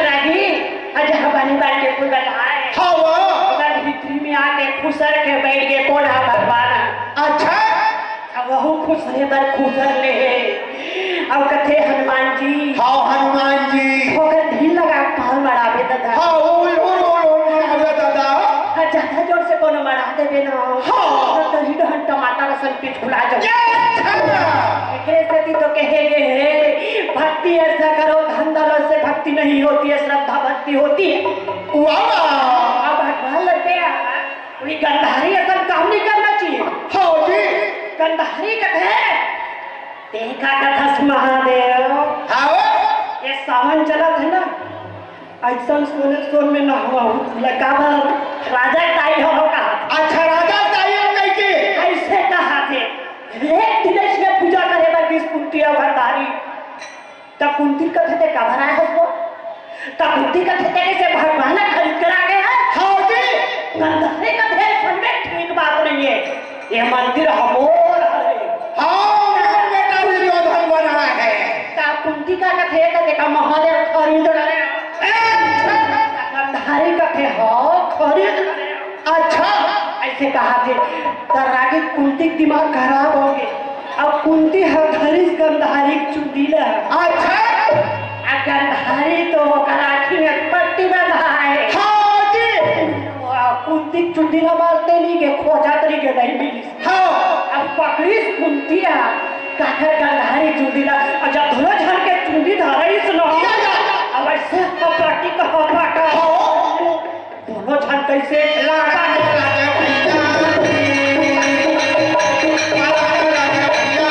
रागी, अजह बनी बाई के फूल बताए। हाँ, वो। ओकर भीतरी में आके खुसर के बैठ के कोढ़ा भगवान। अच्छा। अब वहू खुसरे बर खुसर ले हे। अब कथे हनुमान जी। हाँ, हनुमान जी। ओकर ढील लगा के पाँव मड़ाबे दादा। हाँ, ओल, ओल, ओल, ओल, मड़ाबे दादा। हाँ, ज्यादा जोर से कोनो मड़ा देबे ना। हाँ। तो तरी डहन टमाटर असन पिचकुला जाबे। ये अच्छा। एकरे सेती तो कहे गे हे, भक्ति ऐसा करो, धन दौलत से भक्ति नहीं होती है, श्रद्धा भक्ति होती है। वाह, वाह। अब भगवान लगते हैं। अभी गंधारी असन काम नहीं करना चाहिए। हाँ जी। गंधारी कथे, देखा कथस महादेव। हाँ। ये सावन चलत है ना, अइसन सोने सोन में नहवाहूँ, काबर राजा ताई हो कहा। अच्छा, राजा ताई हो कह के। ऐसे कहा थे, एक दिन इसने पूजा करे बर बीस कुंती और गंधारी। त कुंती कथे ते काबर आए हस वो? त कुंती कथे ते कइसे भगवान ला खरीद कर आ गए हैं? हाँ जी। गंधारी कथे, "संगे ठीक बात नहीं है, ये मंदिर हमोर है।" हाँ, मेरा बेटा दुर्योधन बना है। त कुंती का कथे त देखा महादेव खरीद रहे हैं। ए, गंधारी कथे, "हाँ, खरीद रहे हैं।" अच्छा। ऐसे कहा थे, त रागी कुंती के दिमाग खराब हो गए। अब कुंती ह धरिस गंधारी के चुंदी ला। अच्छा। आ गंधारी तो ओकर आँखी में पट्टी बंधा है। हाँ जी। आ कुंती के चुंदी ला मारते नहीं के, खोजत नहीं के, नहीं मिलिस। हाँ। अब पकड़िस कुंती ह, काकर गंधारी चुंदी ला, और जब दोनों झन के चुंदी धरिस न, या, या। अब ऐसे पकड़ी कहाँ पकड़। हाँ। दोनों झन कैसे लड़ने लगे भैया, लड़ने लगे भैया,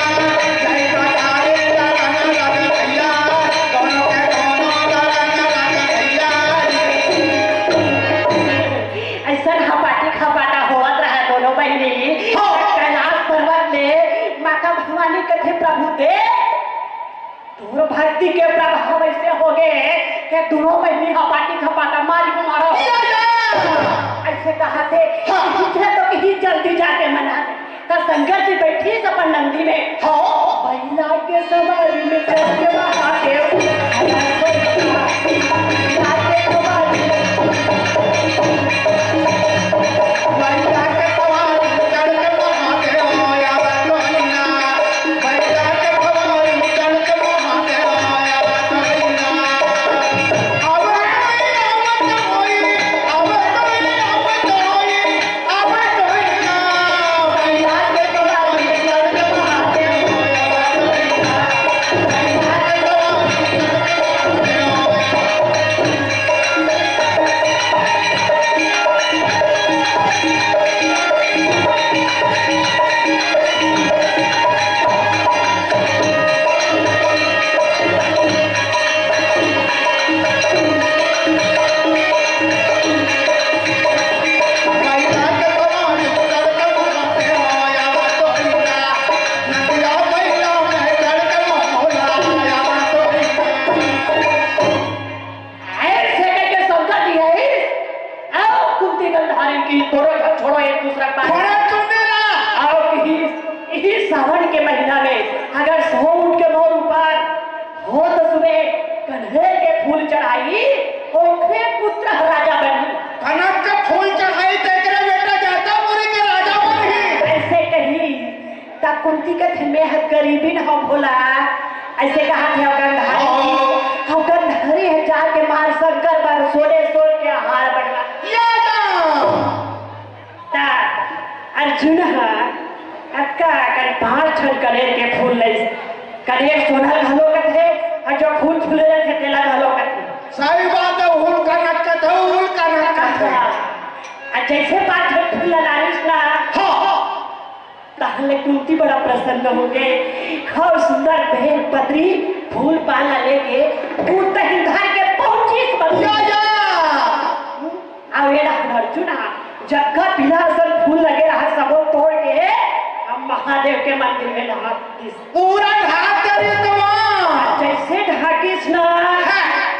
जय कटारे लड़ने लगे भैया, दोनों के दोनों लड़ने लगे भैया। ऐसन हपाटी खपाटा होवत रहा दोनों बहिनी। हाँ। कैलाश पर्वत ले माता भवानी कथे, "प्रभु दे, तोर भक्ति के प्रभाव ऐसे हो गए कि दोनों बहिनी हपाटी खपाटा मारी को मारो।" या, या। ऐसे कहा थे, हाँ। "तुझे तो कहीं जल्दी जाके मना दे।" तो शंकर जी बैठी अपन नंदी में। हाँ। बैला के सवारी में चढ़ के महादेव। बैला के सवारी में। बैला के सवारी में चढ़ के महादेव आया बतौना। ऐसे करके शंकर जी है, आओ कुंती गंधारी की, दोनों झन छोड़ो एक दूसरा का। छोड़ो चुंदी ला। आओ यही, यही सावन के महीना में अगर सो उठ के मोर ऊपर हो तो सुबह कनैल के फूल चढ़ाई, ओखरे पुत्र राजा बनी। कनक के फूल चढ़ाई, तेकरे बेटा जादवपुरी के राजा बनही। ऐसे कही। त कुंती कथे, "मैं ह गरीबिन हव भोला।" ऐसे कहा थे अवगंधारी। हाँ। अवगंधारी ह जाके मार शंकर बर सोने सोन के हार बनवा। या ना। त अर्जुन ह अतका कन पाँच ठन कनेर के फूल लइस। कनेर सोना घलो कथे, अउ जो फूल फूले रथे, तेला घलो कथे। सही बात है, हुल का नक कथे, हुल का नक कथे। अउ जैसे पाँच ठन फूल ला लानिस ना, हाँ, हाँ। तहले कुंती बड़ा प्रसन्न हो गए। खूब सुंदर बेल पतरी फूल पान ला लेके उतहिन धर के पहुंची इस मंदिर। या, या। अउ ये रहा अर्जुन, जगह पीला असन फूल लगे रहा, सबो तोड़ के हम महादेव के मंदिर में ढाक दिस। पूरा ढाक दे रे तमाम। जैसे ढाकिस ना, हाँ।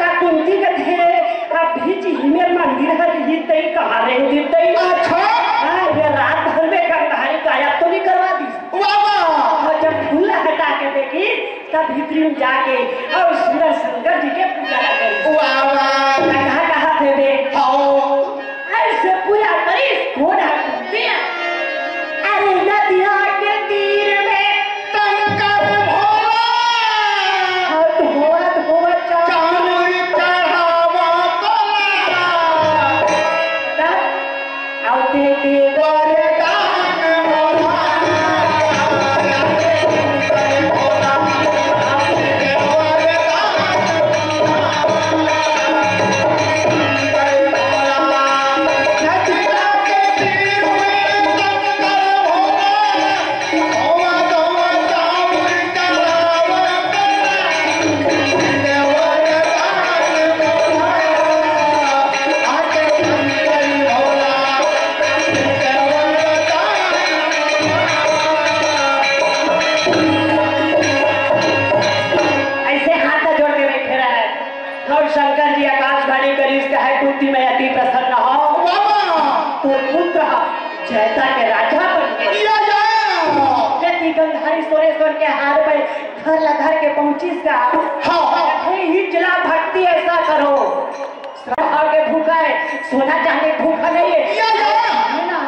त कुंती कथे, "अभी जी मेर मंदिर हर ही तई कहाँ रह दिस तई?" अच्छा। हाँ, ये रात भर में गंधारी गायब तो नहीं करवा दिस। वाह, वाह। अउ जब फूल हटा के देखी, तब भीतरी में जाके अउ सुंदर शंकर जी के पूजा ला करी। वाह, वाह। कहाँ, कहाँ थे बे? हाँ। ऐसे पूजा करी, कोन है कुंती? अरे नदिया के तीर में शंकर भोला। हाथ धोवत, धोवत जा। चांदनी चढ़ावा तोला। तब अउ दे दे वरदान मोला। जैसा के राजा बन गे। या, या। जति गंधारी सोरे सोन के हार में घर ला धर के पहुंचिस गा। हाँ, हाँ। हे हिचला भक्ति ऐसा करो। श्रद्धा के भूखा है, सोना चांदी भूखा नहीं है। या, या। है ना?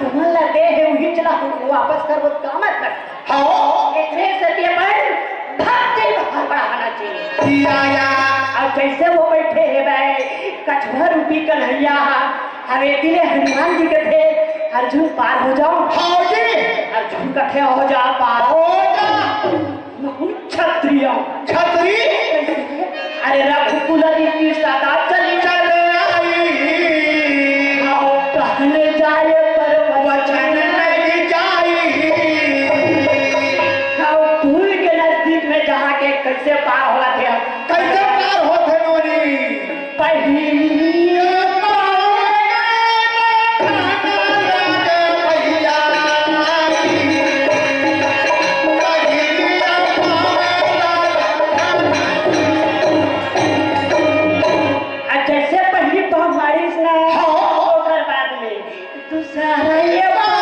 तुमन ला दे हे, उही चला वापस करबो, का मतलब? हाँ। एकरे सेती अपन भक्ति भाव बढ़ाना चाहिए। या, या। अब जैसे वो बैठे हे बे, कछुआ रूपी कन्हैया, अब एक दिन हनुमान जी के थे, अर्जुन पार हो जाओ। हाँ जी। अर्जुन कथे हो जा पार। हो जा। महूँ क्षत्रिय। क्षत्रिय? अरे रघुकुल रीति सदा चली। चल आई। आओ कहने जाए पर वचन नहीं जाई। आओ पुल के नजदीक में जहाँ के कैसे पार होवत हे? कैसे पार होत हे नोनी? पहिली आ जैसे पहिली पाँव मारिस ना, हाँ। ओकर बाद में दूसरा ये पाँव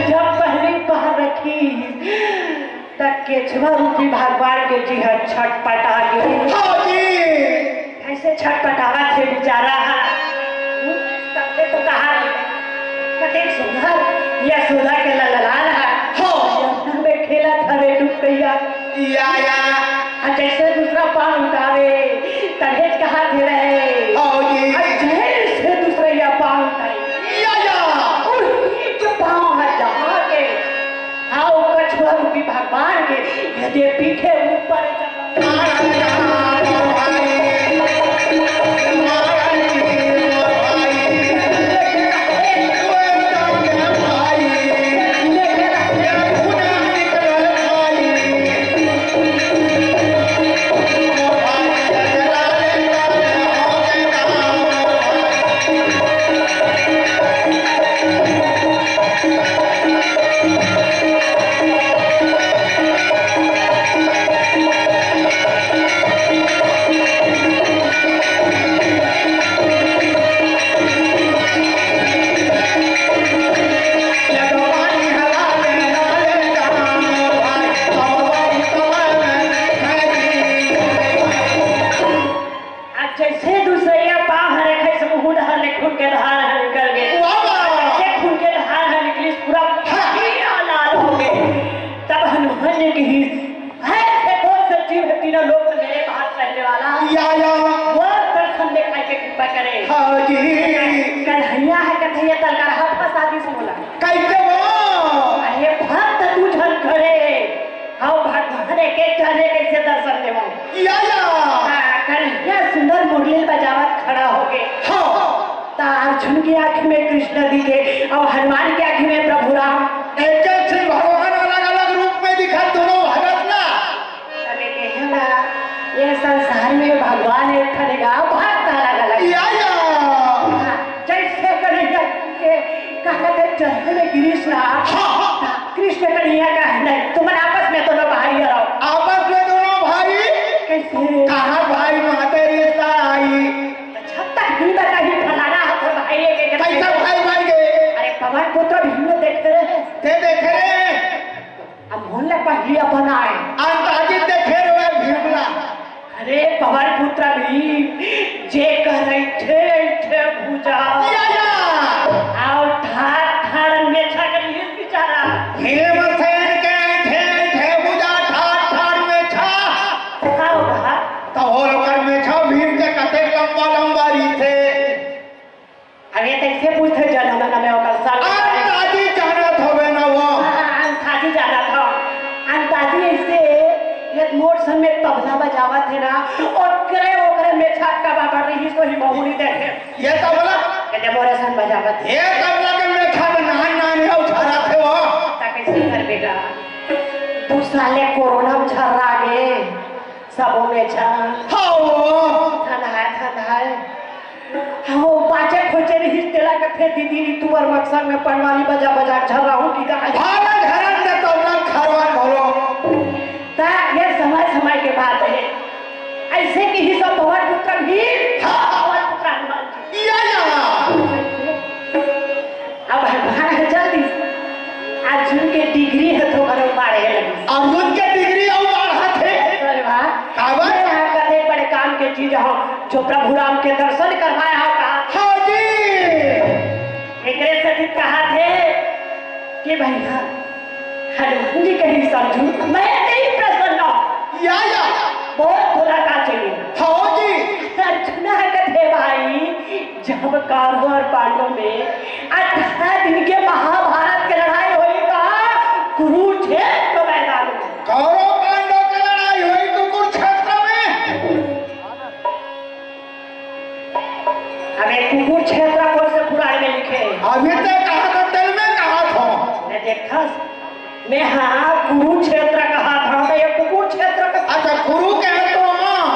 जब पहिली पाँव रखिस, त केछवा रूपी भगवान के जी ह छटपटा गे। हाँ जी। ऐसे छटपटावत हे बेचारा ह। तबे तो कहा रे, कतेक सुंदर यशोदा के लललान ह। हाँ। यमुना में खेलत हवे डुबकैया। या, या। आ जैसे दूसरा पाँव उठावे, तभे कहा थे रहे। हाँ जी। आ जैसे दूसरा या पाँव उठाए। या, या। उही जो पाँव ह जहाँ के आओ कछुआ रूपी भगवान के यदि पीठे ऊपर जब आज जैसे दूसरैया पाँव हर रखे से मुंह डहर ले खून के धार ह निकल गे। वाह, वाह। जैसे खून के धार ह निकलिस, पूरा हाँ। पीला लाल हो गे। तब हनुमान जी कहिस, "ऐसे कौन सा जीव है तीनों लोक में मेरे पास रहने वाला?" या, या। वो दर्शन दिखाई के कृपा करे। हाँ जी। कन्हैया ह कन्हैया तलकर हाथ फंसा दिस मोला। कैसे वो? अरे भक्त तू झन खड़े, अउ भगवान एक एक झन कैसे दर्शन देवं? या, या। हाँ, कन्हैया सुंदर मुरली बजावत खड़ा हो गे। हाँ। त अर्जुन के आँखी में कृष्ण दिखे अउ हनुमान के आँखी में प्रभु राम। एक एक झन भगवान अलग-अलग रूप में दिखत दोनों भगत ना। तबे कहे ना, ये संसार में भगवान एक ठन गा, भक्त अलग-अलग। या, या। हाँ, जैसे कन्हैया के कहा के चरण में गिरिस ना। हाँ, हाँ। कृष्ण कन्हैया का है नहीं, तुमन आपस में दोनों भाई रहो। आपस में दोनों भाई? कैसे? कहाँ भाई माते रिश्ता आई? जब तक नहीं बताई फलाना हाथ भाई है के कैसे भाई बन गए? अरे पवन पुत्र भीम देखे रहे। ते देखे रहे? अब मोहन ला पहिली अपन आए। अंताजी देखे रहे भीम ला। अरे पवन पुत्र भीम, जे कर रहे थे, थे भुजा। या, या। अउ ठाड़, ठाड़ मेछा करिस बेचारा। भीमसेन के थे, थे भुजा, ठाड़, ठाड़ मेछा। हाँ, हाँ। त ओकर मेछा भीम के कतेक लंबा, लंबा रहिथे। अरे तैसे पूछथे जनम न में ओकर साल। अंताजी जानत हवे न वो। हाँ, अंताजी जानत हव। अंताजी ऐसे एक मोर सन में तबला बजावत हे ना, ओकरे, ओकरे मेछा का बाबा रही सो ही बहुरी देखे। ये तबला? कहते मोरे सन बजावत। ये तबला के मेछा में नान नान हे उछारत हे वो। ता कैसे कर बेटा? दू साल ले कोरोना में झर्रा गे। सबो मेछा। हाँ वो। धन है, धन है। हाँ, वो पाछे बचे रहिस तेला कथे दीदी री तुवर मकसद में पनवाली बजा बजा झर्राहूं कि गाय। भाला झरन दे तो ना खरवन घलो। ता ये समय समय के बात हे। अइसे कि ही सब भवन पुत्र भी हाँ। भवन पुत्र हनुमान जी। या, या। अब भगवान ह जल्दी अर्जुन के डिग्री ह तो बड़े बाढ़े लगी। अर्जुन के डिग्री अउ बाढ़त हे। अरे वाह। काबर? ये ह कते बड़े काम के चीज हो जो प्रभु राम के दर्शन करवाए हो का। हाँ जी। एकरे सेती कहा थे कि भैया हनुमान जी कहीं समझू मैं नहीं प्रसन्न हूँ। या, या। बहुत बुरा का चाहिए। हाँ जी। अर्जुन ह कथे भाई जब कौरव और पांडव में अठारह दिन के महाभारत के लड़ाई होई का कुरुक्षेत्र मैदान में। कौरव पांडव के लड़ाई होई कुरुक्षेत्र में। अबे कुकुर क्षेत्र कोन से पुराण में लिखे हे? अभी ते कहा था, तेल में कहा था। मैं देखा, मैं हाँ कुरुक्षेत्र कहा था, मैं ये कुकुर क्षेत्र का अच्छा, कुरु कहे तो हाँ।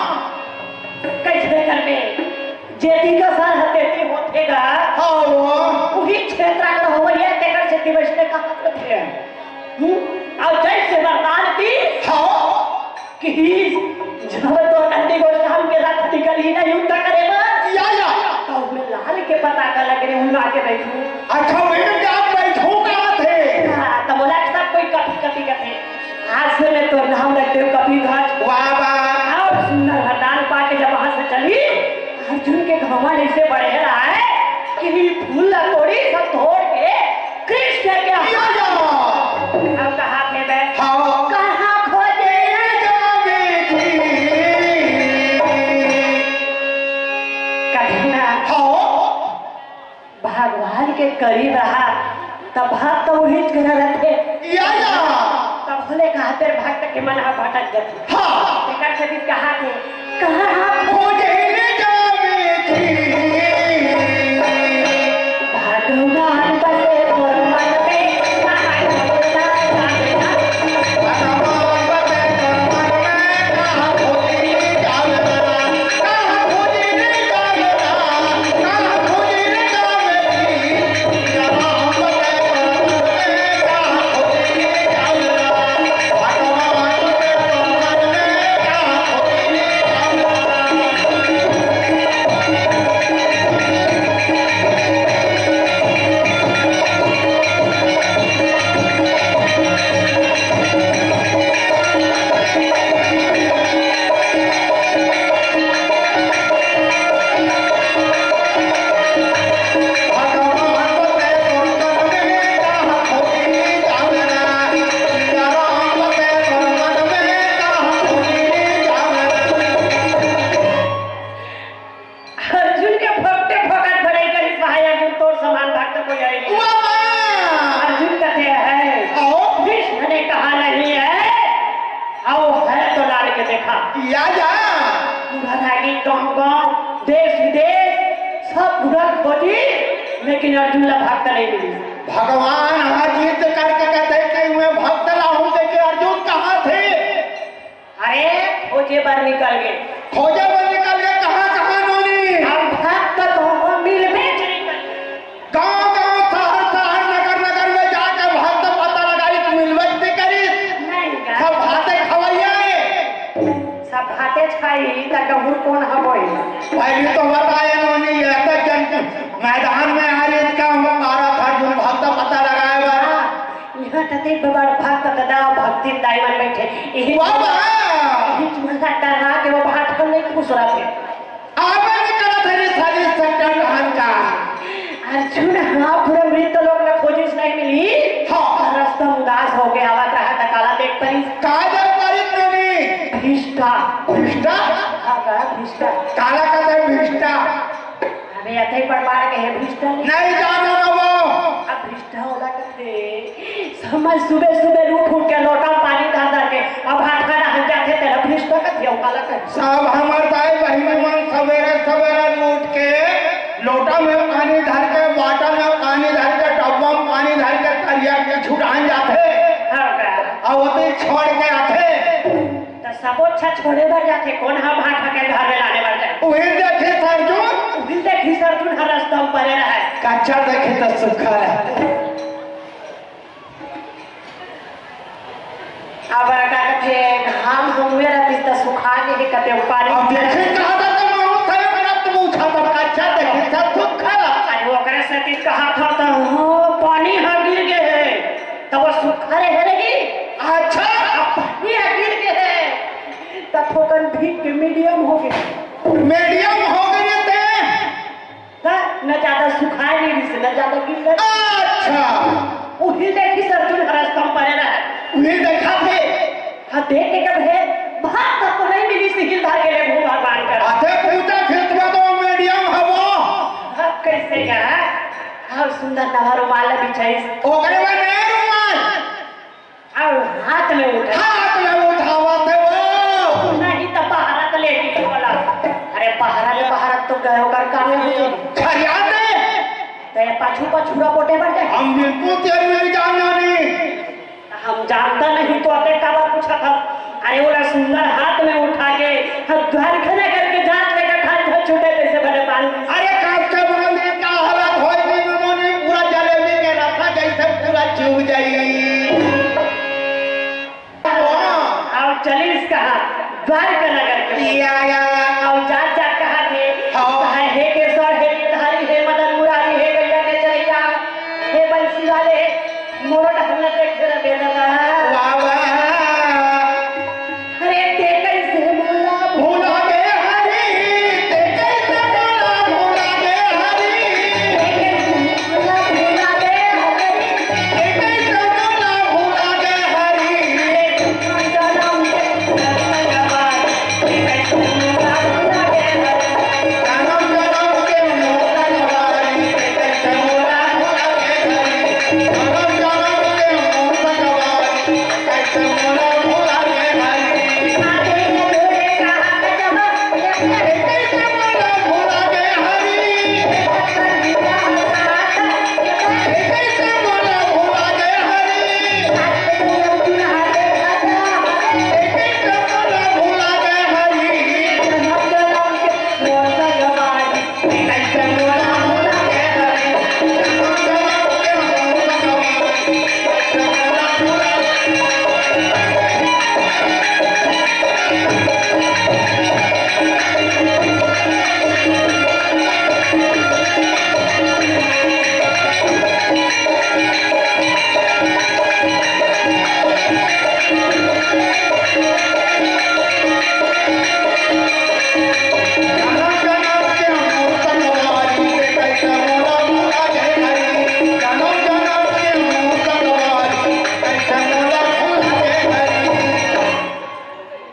कैसे करबे? जेती का सर हतेती होथे गा। हाँ वो। वही क्षेत्र अगर हो ये तेकर से दिवस ने कहा तो थे। हम्म? और जैसे वरदान दी हाँ। कि जब तो नंदी गोस्वामी के रथ निकली ना युद्ध करे बर, या, या। तो उसमें लाल के पता का लग रहे उन आके बैठू। अच्छा, मैं क्या बैठू कहा थे? हाँ, तो बोला कि सब कोई कभी कभी कहते हैं, आज से मैं तो नाम रखते हूँ कभी ध्वज। वाह, वाह। और सुंदर वरदान पा के जब वहां से चली, अर्जुन के घमंड ऐसे बढ़े रहा है कि फूल लकोड़ी सब तोड़ के कृष्ण के या, या। अब कहा थे मैं? हाँ। कहाँ खोजे जावे जी? कभी ना। हाँ। भगवान के करीब रहा, तब भक्त वही जगह रहते। या, या। तब बोले कहा तेरे भक्त के मन हा भटक जाते। हाँ। एकर से भी कहा थे, कहाँ खोजे ले जावे जी? भगवान बसे तोर मन में, भगवान बसे तोर मन में, कहाँ खोजे ले जावे? अर्जुन के फोकटे फोकट भड़ई करिस, भाई अर्जुन तोर समान भक्त कोई आए नहीं। वाह, वाह। अर्जुन कथे है, आओ। भीष्म ने कहा नहीं है, आओ है तो लाड़ के देखा। या, या। पूरा रागी गांव गांव, देश विदेश, सब पूरा खोजी, लेकिन अर्जुन ला भक्त नहीं मिली। भगवान हा जिद करके कथे कि मैं भक्त लाहूं, लेकिन अर्जुन कहाँ थे? अरे, खोजे बर निकल गे। खोजे बर निकल गे, कहाँ, कहाँ नोनी? अब भक्त तो मिलबे नहीं करे। गांव, गांव, शहर, शहर, नगर, नगर में जाके भक्त पता लगाई, मिलबे नहीं करी। नहीं गा। सब भाते खवैया है। सब भाते खाई, त कहूँ कौन हबोई? पहले तो बताए नोनी, ये तो जन मैदान में आ रही, इसका हम मारा था, जो भक्त पता लगाए बर। हाँ। इहाँ तते बड़ भक्त दादा भक्ति दाई मन बैठे। इही वाह, वाह। इही तुम्हारा डरा के वो भाट हम नहीं खुश रहते। आवे नहीं करत है रे साली सट्टा डहन का। अर्जुन, हाँ, पूरा मृत लोग ला खोजिस नहीं मिली। हाँ। रस्ता उदास हो गया, आवत रहा त काला देख परी। का देख परी नोनी? भ्रष्टा। भ्रष्टा? हाँ, का भ्रष्टा? काला का देख भ्रष्टा? अबे अथई पड़वार के हे भ्रष्टा नहीं। नहीं जानो ना वो। अब भ्रष्टा होला कथे। समय सुबह सुबह उठ उठ के लोटा पानी धर धर के अब हाथ खाना हट जाते तेरा भ्रष्टा कथे, काला कथे। सब हमर दाई बहिनी मन सवेरे सवेरे उठ के लोटा में पानी धर के, बाटा में पानी धर के, डब्बा में पानी धर के तरिया के छुटान जाथे। हाँ का? अउ ओती छोड़ के आथे। त सबो अच्छा छोड़े बर जाथे, कोन हा भांठा के घर में लाने बर जाए? उही देखे सरजू। उही देखे फिसर जुन हर रस्ता म परे रहय। कच्चा देखे त सूखा रहय। अब का कथे, घाम हमुए रहतिस त सुखा गे हे कते पानी। अब देखे कहा था तो मालूम था, मेरा तुम उठा था, कच्चा देखे था, सूखा रहय। अरे ओकरे सेती कहा था त, हाँ, पानी ह गिर गे हे, त वो सूखा रहे रही। अच्छा। अब पानी ह गिर गे हे, त थोकन भीग के मीडियम हो गे। मीडियम हो गे ते? त न ज्यादा सुखाय नइ रिहिस, न ज्यादा गिल्ला। अच्छा। उही देखिस अर्जुन ह रस्ता म परे रहय। उही देखत हे। हाँ, देख के कब हे, भात तक तो नइ मिलिस, हिल धर के ले भू भगवान कर। अते पूजा खेत में तो मीडियम हवो। अब कइसे का? हाँ, सुंदर नवा रुमाल बिछाइस। ओकरे में नया रुमाल। अउ हाथ में उठा। हाथ में उठावत हे वो। नहीं त पहरा त लेके बोला। अरे पहरा ले, पहरा तो गयो कर काम में हो। खरियाते। ते पाछू पाछू रा बोटे बढ़ जाए। हम बिल्कुल तेरी नहीं जानना नहीं। हम जानता नहीं तो अते काबर पूछत हस। अरे ओला सुंदर हाथ में उठा के हम घर खड़ा करके जात लेकर खान घर छूटे कैसे बने पानी। अरे काट के बोले का हालत होई नहीं, उन्होंने पूरा जलेबी के रखा जैसे पूरा चुभ जाई। अउ चलिस कहाँ? द्वारका नगर के। या, या। अउ जात जात कहा थे, हाँ। कहा, "हे केशव, हे गिरधारी, हे मदन मुरारी, हे गैया के चरैया, हे बंसी वाले, मोरो ढंग देख के बेदना।" वाह, वाह। अरे ते कैसे मोला भूला गे हरी, ते कैसे मोला भूला गे हरी।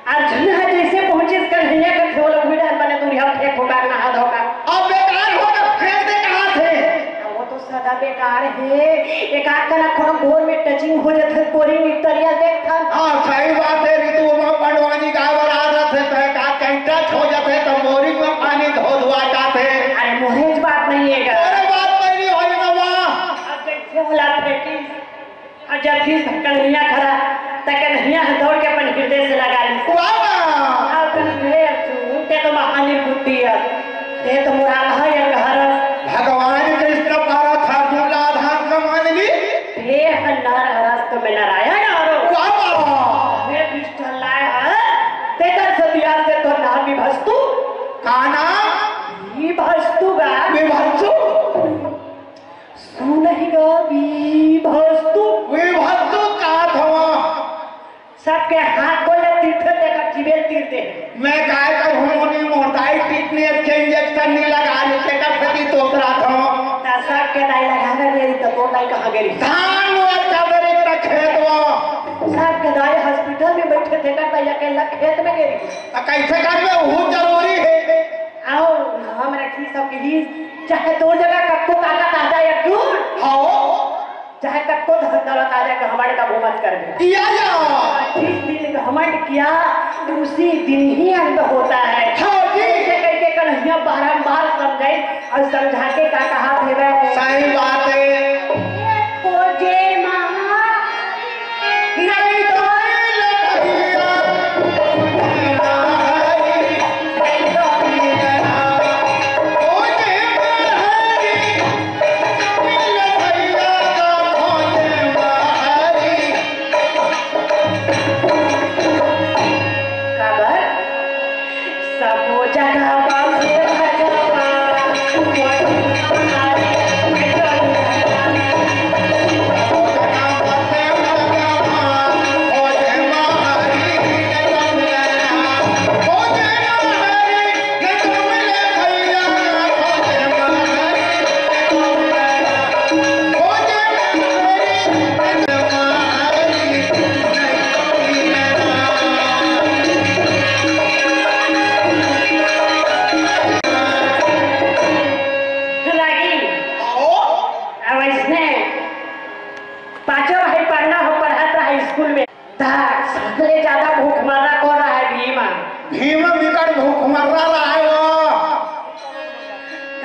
अर्जुन ह जइसे पहुंचिस कन्हैया के ठोल उही डहर बने दूरिहा फेंक होगा नहा धोगा। अब बेकार हो त फेंक दे कहा थे। अब वो तो सदा बेकार हे। एक आध कना कोनो बोर में टचिंग हो जथे, बोरिंग नितरिया देखथन। हाँ, सही बात हे, ऋतु में पंडवानी गाय बर आ रथे, तो एक आध कहीं टच हो जथे, तो बोरिंग में पानी धो धुआ जाथे। अरे मोहरेज बात नहीं हे गा। अरे बात नहीं होई ना वाह। अब जइसे होला फेंकिस। अउ जब फिर कन्हैया खड़ा, त कन्हैया ह दौड़ के अपन हृदय से लगा ली। वाह, वाह। अउ कन्हैया, "तू, ते तो महानिर्बुद्धि हस, ते तो मोर आधा अंग हरस।" भगवान कृष्ण पारथ अर्जुन ला आधा अंग मान ली। "ते ह नर हरस तो मैं नारायण हरों।" वाह, वाह। मैं विष्ठा लाय हस, तेकर से बियाह से तो नाम विभस्तु। का नाम? विभस्तु गा। विभस्तु। सुनही गा विभस्तु। विभस्तु का थवा? सबके हाथ गोड़ ल तीरथे, तेकर जीबे ल तीर दे। मैं काय करूं, मोनी मोटाई टिटनेस के इंजेक्शन नहीं लगा ले, तेकर सेती तोतरा थवा। त सबके दाई लगावे गे रही, त तोर दाई कहाँ गे रही? धान वो चल रही त खेतवा। सबके दाई हॉस्पिटल में बैठे थे, तेकर दाई अकेला खेत में गे रही। त कैसे करबे, वो जरूरी हे। अउ हम रखी सब की चाहे तोर जगह कतको ताकत आ जाए अर्जुन, हाँ। चाहे कतको धन दौलत आ जाए, घमंड कभू मत करबे। या, या। जिस दिन घमंड किया, उसी दिन ही अंत होता है। हाँ जी। ऐसे करके कन्हैया बारंबार समझाई अउ समझा के का कहा थे वह? सही बात हे। ओ जे माँ, नहीं तो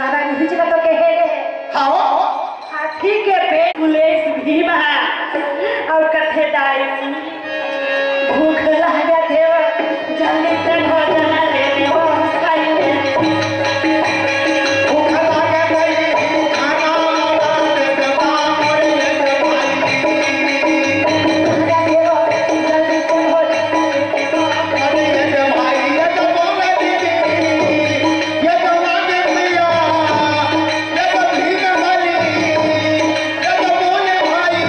दादा जी, हिच ला तो कहे रे। हाँ। हाथी के पेट फुलेस भीम हा। अउ कथे, दाई, भूख लागत हे, जल्दी से भोजन दे देवो, खाई ले। भूख लागत हे, खाना वाला दे देवो, खाई ले, खाई ले। भूख लागत हे, जल्दी से भोजन दे देवो। अरे ये तो भाई, ये तो बोले दीदी, ये तो मांगे भैया, ये तो भीम भाई, ये तो बोले भाई।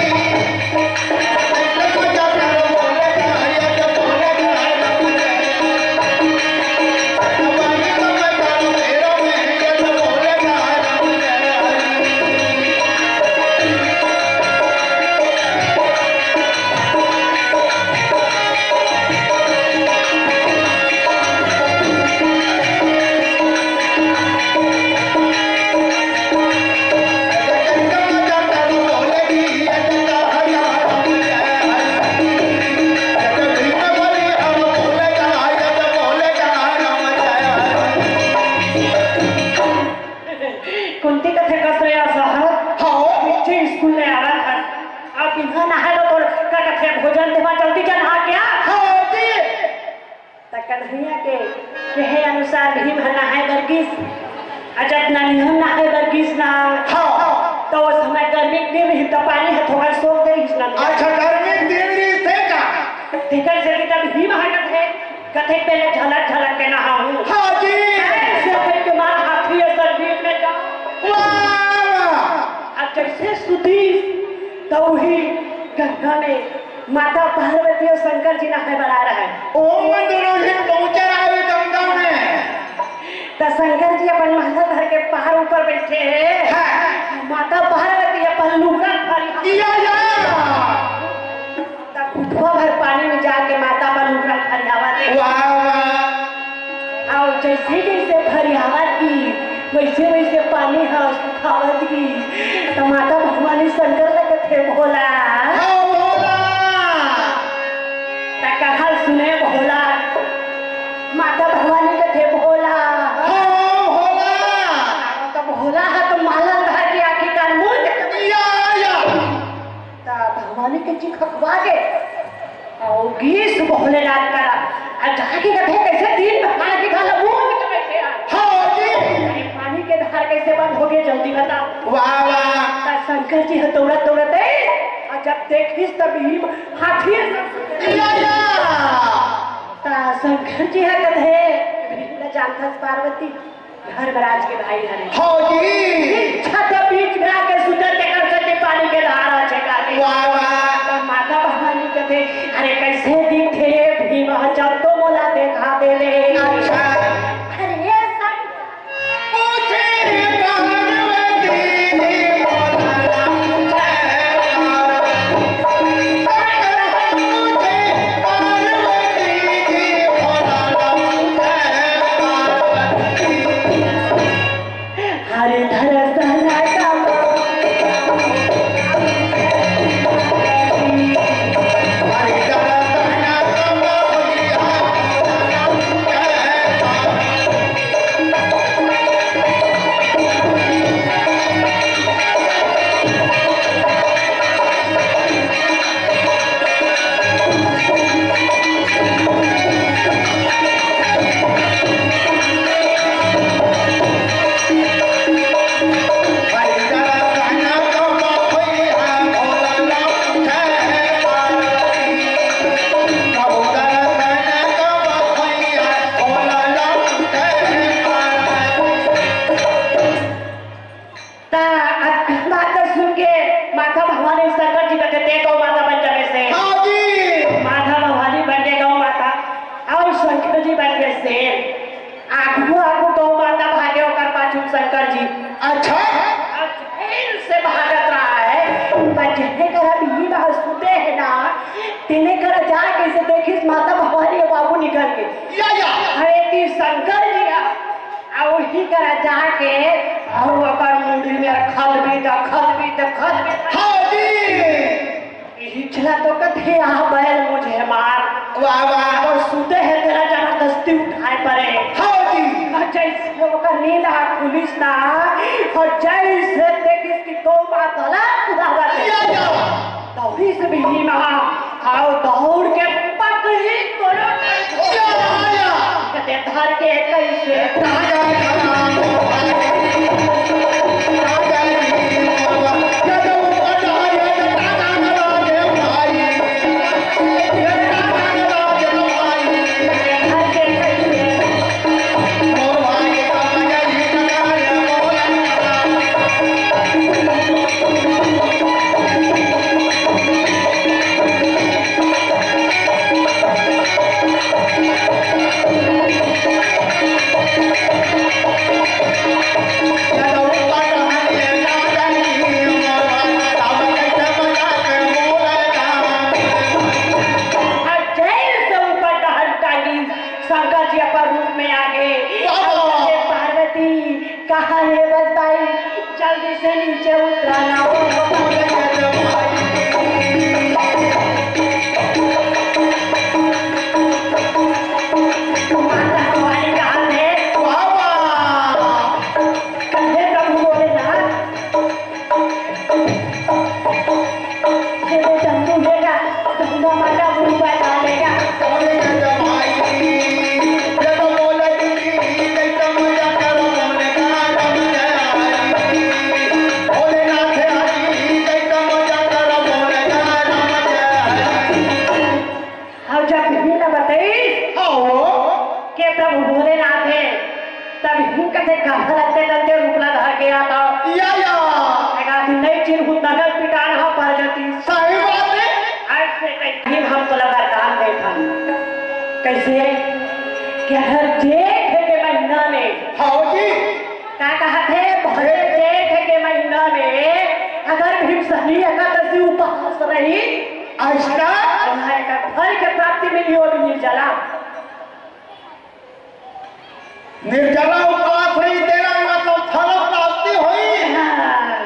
कुंती कथे, कस रे असहर? हाँ। बच्चे स्कूल ले आवत हस, अब बिना नहाए लो तोर का कथे भोजन देवा, जल्दी जा नहा के आ। हाँ जी। त कन्हैया के कहे अनुसार भीम ह नहाए बर गिस। आ जब ननिहन नहाए बर गिस ना, हाँ। त ओ समय गर्मी के दिन रहिस, त पानी ह थोकन सोख दे रहिस ना। अच्छा, गर्मी के दिन रहिस ते का? तेकर सेती तब भीम ह कथे, कथे, "पहले झलक झलक के नहाहूँ।" हाँ जी। ऐसे करके मारा हाथी असन बीच में जा। वाह, वाह। अब जैसे सुतीस, त वही गंगा में माता पार्वती अउ शंकर जी नहाए बर आए रहय। ओ मन दोनों झन पहुंचे रहय गंगा में। त शंकर जी अपन माला धर के पहाड़ ऊपर बैठे हे। हाँ। माता पार्वती अपन लुगरा फरिया। या, या। त घुटवा भर पानी में जाके माता अपन लुगरा फरियावत हे। वाह, वाह। अउ जैसे जैसे फरियावत गिस, वैसे वैसे पानी ह सुखावत गिस। त माता भवानी शंकर ल कथे, "भोला।" हाँ, भोला। त कहल सुने भोला। माता भवानी कथे, "भोला।" हाँ, भोला। त भोला ह तो माला धर के आखिरकार मूंद। या, या। त भवानी के जी खखवा गे। अउ गिस भोलेनाथ करा। आ जाके कथे, "कैसे दिन भर के घाला मूंद के बैठे हस?" हाँ जी। अरे पानी के धार कैसे बंद हो गे, जल्दी बता। वाह, वाह। त शंकर जी ह दौड़त दौड़त हे, आ जब देखिस त भीम हाथी असन। या, या। त शंकर जी ह कथे, "भीम ल जानथस पार्वती?" धर्मराज के भाई हरे। हाँ जी। इच्छा तो बीच में आके सुते, तेकर सेती पानी के धार ह छेका के। वाह, वाह। त माता भवानी कथे, "अरे कैसे दिखथे भीम ह, जब तो मोला देखा दे ले।" अच्छा। अरे ये सब पूछे पार्वती, हरि दर्शन का त अतका बात सुन के माता भवानी शंकर जी कथे, "ते गौ माता बन जाबे शेर।" हाँ जी। माता भवानी बन गे गौ माता, अउ शंकर जी बन गे शेर। आगू आगू गौ माता भागे, ओकर पाछू शंकर जी। अच्छा। अउ चैन से भागत रहय, पर जेने करा भीम ह सुते हे ना, तेने करा जाके से देखिस माता भवानी अउ बाबू निकल के। या, या। अरे ती शंकर जी ह, आ ओही करा जाके, अउ ओकर मुड़ी में खदबी त खदबी त खदबी। हाँ जी। इही पिछला तो कथे, "आ बैल मुझे मार।" वाह, वाह। अउ सुते हे तेला जबरदस्ती उठाय परे। हाँ जी। अउ जइसे ओकर नींद ह खुलिस ना, अउ जइसे देखिस कि तो मातला कुदावत हे। या, या। दौड़िस भीमा, अउ दौड़ के पकड़िस कोनो या, या। कथे धर के कइसे अउ जइसे ऊपर डहन टांगिस, शंकर जी अपन रूप में आ गे। वाह, वाह। अउ पार्वती, कहाँ हे बताई, जल्दी से नीचे उतरा ना। माता हमारी कहाँ हे? वाह, वाह। हे प्रभु भोलेनाथ, ये बेटा तू लेगा, तो हम माता गुरु का लेगा। अउ जब भीम ला बताइस, हाँ हो। के प्रभु भोलेनाथ हे, तब हिंक से कहा लगते तंते रूप ला धर के आता। या, या। एक आदमी नहीं चिन्हू नगल पिटान हा पर जाती। सही बात हे। आज से कहीं हम तो लगा दान दे था। कैसे? कि अगर जेठ के महीना में हाँ जी। का कहत हे, भले जेठ के महीना में अगर भीमसैनी एकादशी उपास रही, अच्छा। उन्हें एक फल के प्राप्ति मिली, वो भी निर्जला। निर्जला उपास रही, तेरा मतलब फल प्राप्ति होई। हाँ।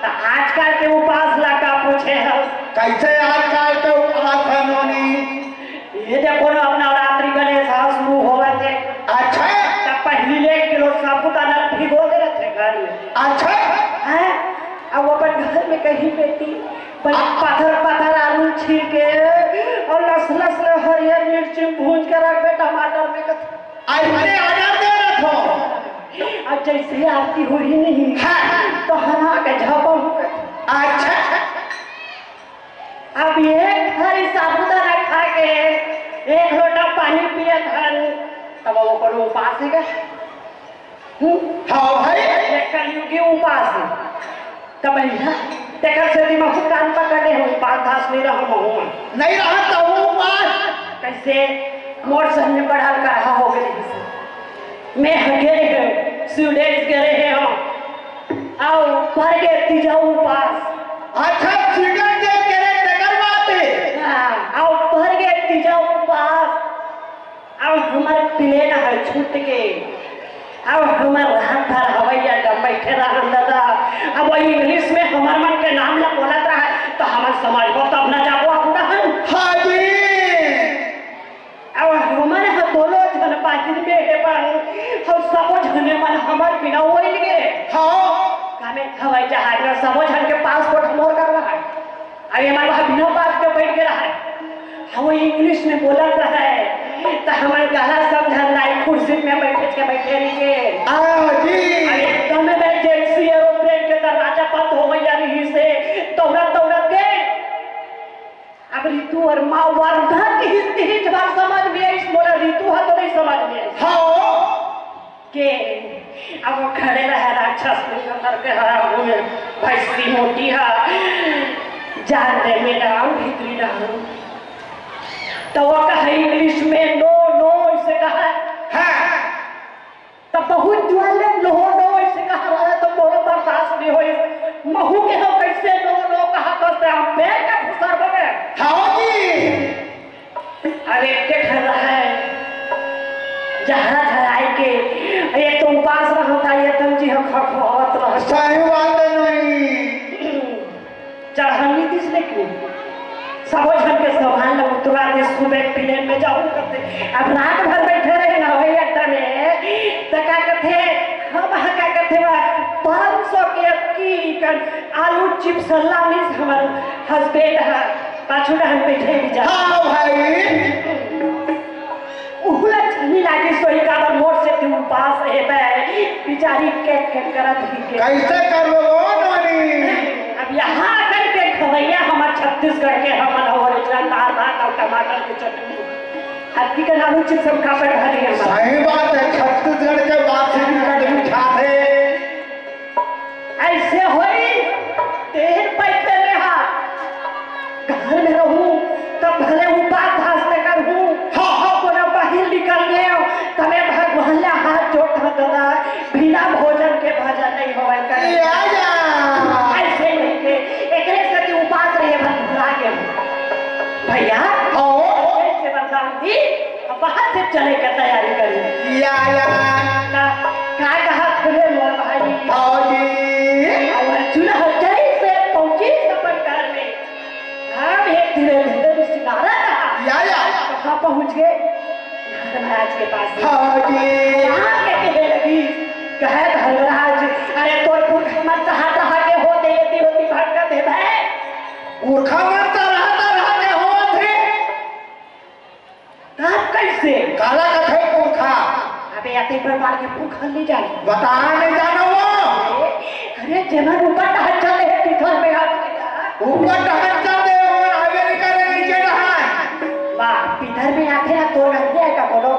तो आजकल के उपास ला का पूछे हो? कैसे आजकल के उपास है नोनी? ये देखो ना, अब नवरात्रि गणेश ह शुरू होवत हे। अच्छा। त पहिली ले एक किलो साबूदाना भिगो दे रथे घर में। अच्छा। हैं? अब अपन घर में कहीं बेटी बन-, पाथर पाथर आलू छील के अउ लस लस ले हरियर मिर्ची भूंज के रख दे टमाटर में कथे। अइसने order दे रथो। अउ जइसे आरती होही नहीं, हाँ। तो हरा के झापा हो। अच्छा। अब एक थारी साबूदाना खा के एक लोटा पानी पियत हन, तब वो कोनो उपास हे का? हम्म? हाँ भाई। ये कलयुगी उपास हे। तब भैया, तेकर से भी महू कान पकड़े हो, उपास धास नहीं रहा महू में। नहीं रहा तो वो उपास। कैसे? मोर संग में बढ़ल का रहा हो गए। मैं हगे रहे हूँ, स्वीडेन के रहे हूँ। अउ भर के तीजा उपास। अच्छा, स्वीडेन के करे तेकर बात हे। हाँ, अउ भर के तीजा उपास। अउ हमर प्लेन ह छूट के, अउ हमर रात भर हवई अड्डा बैठे रहन दादा। अब वो इंग्लिश में हमर मन के नाम ला बोलत रहा, तो हमन समझबो तब न जाबो अब रहन। हाँ जी। अब हमन ह दोनों झन बाहिर में हे बन, हम सबो झने मन हमर बिना ओइल गे। हाँ। कामे हवाई जहाज में सबो झन के पासपोर्ट हमर करवा है। अब ये मन वहाँ बिना पास के बैठ के रहा है। हम इंग्लिश में बोलत रहा है, तो हमर गला समझन लाई कुर्सी में बैठे के बैठे रही के। हाँ जी। अब एकदम इमरजेंसी एरोप्लेन के दरवाजा बंद हो गया रही से, दौड़त दौड़त गए। अब रितु अउ माँ वर्धा की हिंदी ही बात समझ में आइस, मोला रितु ह तो नहीं समझ में आइस। हाँ। के अब वो खड़े रहे राक्षस में, करके हरा हुए भैंसी मोटी हा, जान दे मेरा भीतरी डाल। तो वो कहा इंग्लिश में, "No, no," इसे कहा। हाँ। तब बहुत जुआले लोहो नो ऐसे कहा रहा तो मोरो बर्दाश्त नहीं होई। महू के हो कैसे नो नो कहा तो से हम पैर का घुसर बने। हाँ जी। अब एक के ठहरा है जहाँ ठहराई के, ये तो उपास रहता, ये तो जी हम खखवावत रह। सही बात है नहीं। चढ़ानी किसने की? सबो झन के सामान ल उतरा दे, सुबह प्लेन में जाहूं कथे। अब रात भर बैठे रहे ना हवाई अड्डा में, त का कथे, हम हा का कथे, वह पाँच सौ के अक्की कन आलू चिप्स लानिस हमर हस्बैंड हा, पाछू डहन बैठे भी जा। हाँ भाई। उहला छनी लागी सोई काबर मोर से तू उपास हे बे, बिचारी के के करत ही के। कैसे करबो वो नानी? अब यहाँ आकर के खवैया हमर छत्तीसगढ़ के हमन और इतना दाल भात और टमाटर के चटनी। अब की का आलू चिप्स हम का पर भरी हम। सही बात है, छत्तीसगढ़ के बासी भी कट भी खाथे। ऐसे होई, तेहर पैदल रहा। घर में रहूं, तब भले उपास हास न करहूं। हाँ, हाँ। कोनो बाहिर निकल गए, तबे भगवान ला हाथ जोड़ दादा, बिना भोजन के भजन नहीं होवे करे। या, या। ऐसे नहीं के, एकरे से कि उपास रहे भर भुला के। भैया, हाँ। ऐसे वरदान दी, अब बाहर से चले के तैयारी करी। या, या। का, का कहा खुले मोर भाई? भौजी। और चूल्हा जैसे पहुंची सफर घर में। हम एक धीरे धीरे सिनारा रहा। या, या। कहाँ पहुंच गए? धर्मराज के पास। भौजी। कहाँ के कहे लगी? कहे धर्मराज, अरे तोर पुरखा मन कहाँ कहाँ के होते, ये होती भटकत है भाई। पुरखा मन तरह तरह के होत हे। तब कैसे? काला कथे पुरखा। अबे अते प्रकार के पुरखा नहीं जाने। बता नहीं जानो वो। अरे जेमन ऊपर टहल चले हे पीथर में हाथ। ऊपर टहल चले हे, वो आगे नहीं करे नीचे टहल। वाह, पीथर में आते हैं तो नहीं आएगा बोलो।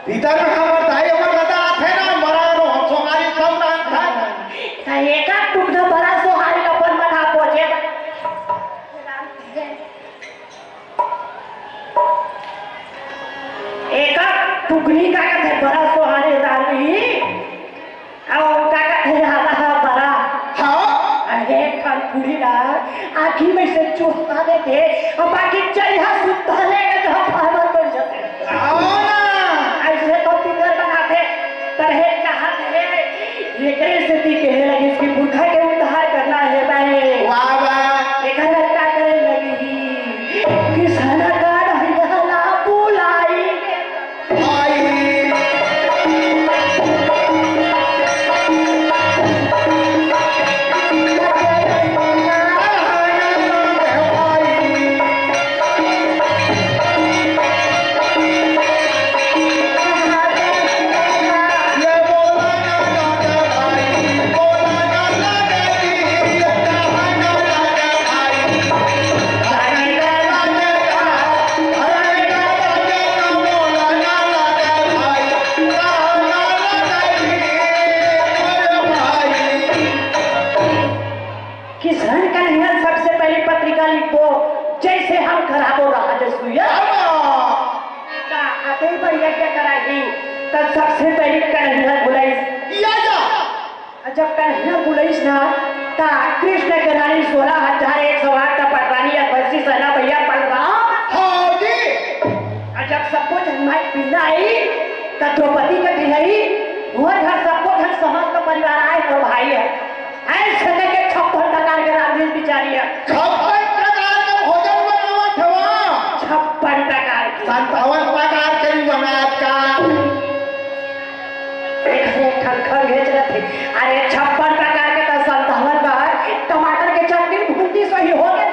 पीथर में हम बताइए, वो दादा आते ना, बड़ा रो, सोहारी सब ना था। तो एक आध टुकड़ा बड़ा सोहारी अपन बना पोजे। एका टुकनी का कथे बड़ा सोहारी रानी, अउ का कथे आधा बड़ा। हाँ। अरे ठनपुरी ला आँखी में से चुहता देथे, अउ बाकी चरिहा सुत्ता लेके जहाँ फार्मर बन जाते। हाँ। ऐसे तो पिंगर बनाथे, तब हे कहा थे, एकरे सेती कहे लगिस कि पुरखा के उद्धार करना हे बे। वाह, वाह। एकर लड़का करे लगी। किसान का ढंगला बुलाई। भाई। किसान कन्हैया सबसे पहली पत्रिका लिखबो, जैसे हम खराबो रहा जसुया। का आते ही बढ़िया क्या कराही, तब सबसे पहली कन्हैया बुलाइस। या, या। जब कन्हैया बुलाइस ना, ता कृष्ण के रानी सोलह हजार एक सौ आठ का पटरानी या बस्सी सेना भैया बलराम। हाँ जी। और जब सबको जन्माई पिल्ला आई, तब द्रौपदी का भी आई, वो घर सबको घर समस्त परिवार आए तो भाई है। ऐसे करके छप्पन प्रकार के रांधे बिचारी है। छप्पन प्रकार के भोजन बनावत हवा। छप्पन प्रकार के। संतावन प्रकार के भी बनावत का। एक ठन खंघेच रथे। अरे छप्पन प्रकार के तो संतावन बार टमाटर के चटनी भूंदी सही हो गए।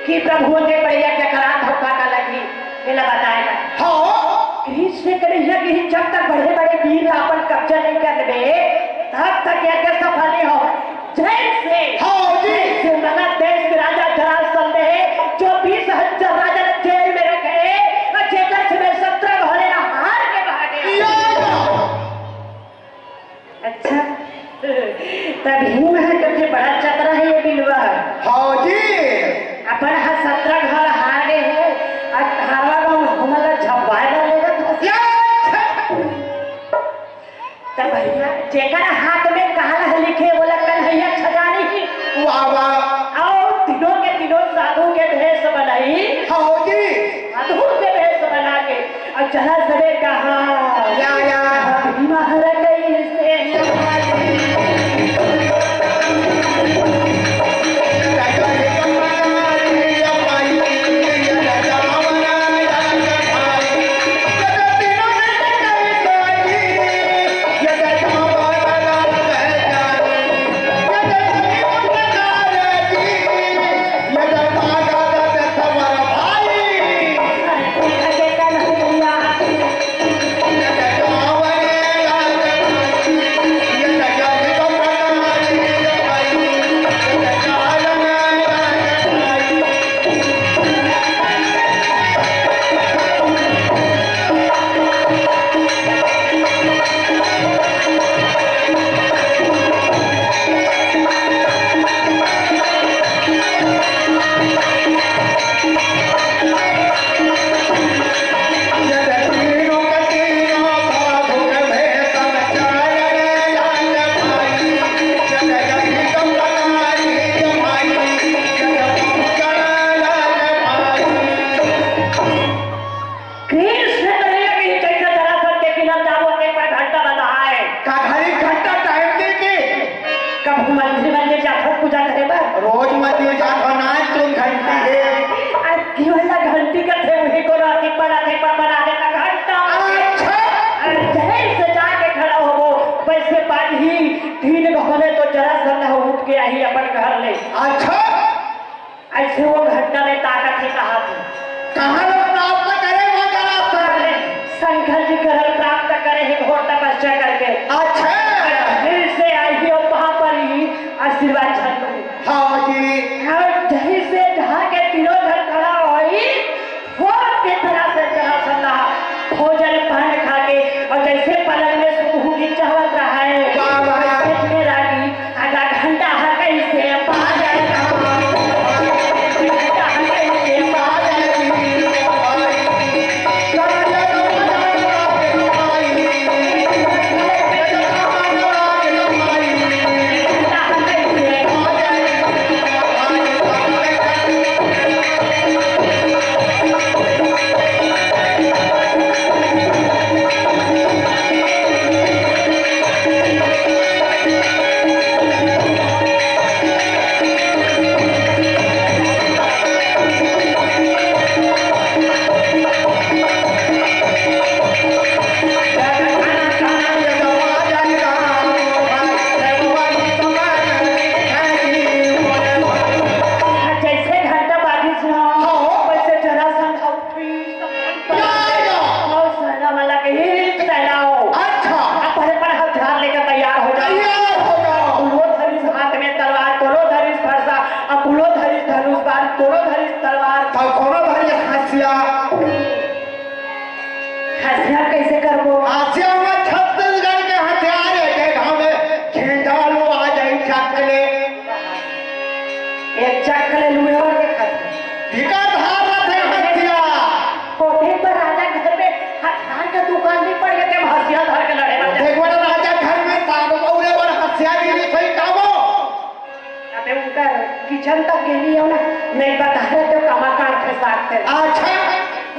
कि प्रभु के बड़े यज्ञ करा धोखा का लगी, एला बताए ला। हाँ। कृष्ण कन्हैया के ही जब तक बड़े-बड़े वीर ला अपन कब्जा नहीं कर लेबे, तब तक यज्ञ सफल नहीं हो। जैसे, हाँ जी। जैसे मगध देश के राजा जरासंध है, जो बीस हजार राजा जेल में रखे, और जेकर से सत्रह घोड़े ना हार के भागे। या, या। अच्छा, तब भीम ह कथे बड़ा चतरा है ये बिलवा। हाँ जी। अपन ह सत्रह घर हार गए हे, अठारह गांव हमन ला झपवाए बर लेगत हस। या! तब भैया, जेकर हाथ में काल ह लिखे, वो लखन है अच्छा जानी। वाह, वाह। और तीनों के तीनों साधु के भेष बनाई। हाँ जी। साधु के भेष बना के और जरा सरे कहा, या, या। भीमा हर कैसे कृष्ण कन्हैया की चैत्र जरासंध के किलन जाबो, एक बार घंटा बंधा है। का घड़ी घंटा टाइम दे के? कभू मंदिर, मंदिर जाथो पूजा करे बर? रोज मंदिर जाथो ना, तुम घंटी है। अरे, क्यों ना घंटी का थे, वही को राती पर, राती पर बना देता घंटा। अच्छा। अरे, जैसे जाके खड़ा होबो, वैसे बाजही तीन घोड़े तो जरासंध उठ के आही अपन घर ले। अच्छा। ऐसे वो घंटा में ताकत है, कहा थे। कहाँ लोग प्राप्त करे वो जरासंध? शंकर जी करण प्राप्त करे है घोर तपस्या करके। अच्छा। फिर से आई हो वहां पर ही आशीर्वाद झंडू। हाँ जी। और जही से जहाँ के तीनों घर खड़ा होई, वो के तरह से जरासंध भोजन पान खा के और जैसे पलंग में सुबह की चाहत रहा है, वाह, वाह। वैसे मेरा भी आधा घंटा है, कैसे पागल। जैसे घंटा बाजिस ना, हाँ। वैसे जरासंध उठी, सब घंटा या, या। और सेना वाला के, "हे सेना हो।" अच्छा। अपन अपन हथियार लेकर तैयार हो जाओ। तैयार हो जाओ। कुलो धरिस हाथ में तलवार, कुलो धरिस फरसा, और कुलो धरिस धनुष बाण, कुलो धरिस तलवार। तो कोनो धरिस हंसिया। हथियार कैसे करबो? हथियार में छत्तीसगढ़ के हथियार है, के घाव में झेंझा लो आ जाई चक ले। एक चक ले लुए और देखत। धिका धार रथे हथियार। कोठे पर राजा घर में हथियार के दुकान नहीं पड़ गए, ते हम हथियार धर के लड़े बच्चा। देख बड़ा राजा घर में साग पौरे और हथियार गिरी थई काबो। अबे उनका किचन तक गेली हो ना, नहीं बता रहे तो कमा काट के साथ थे। अच्छा।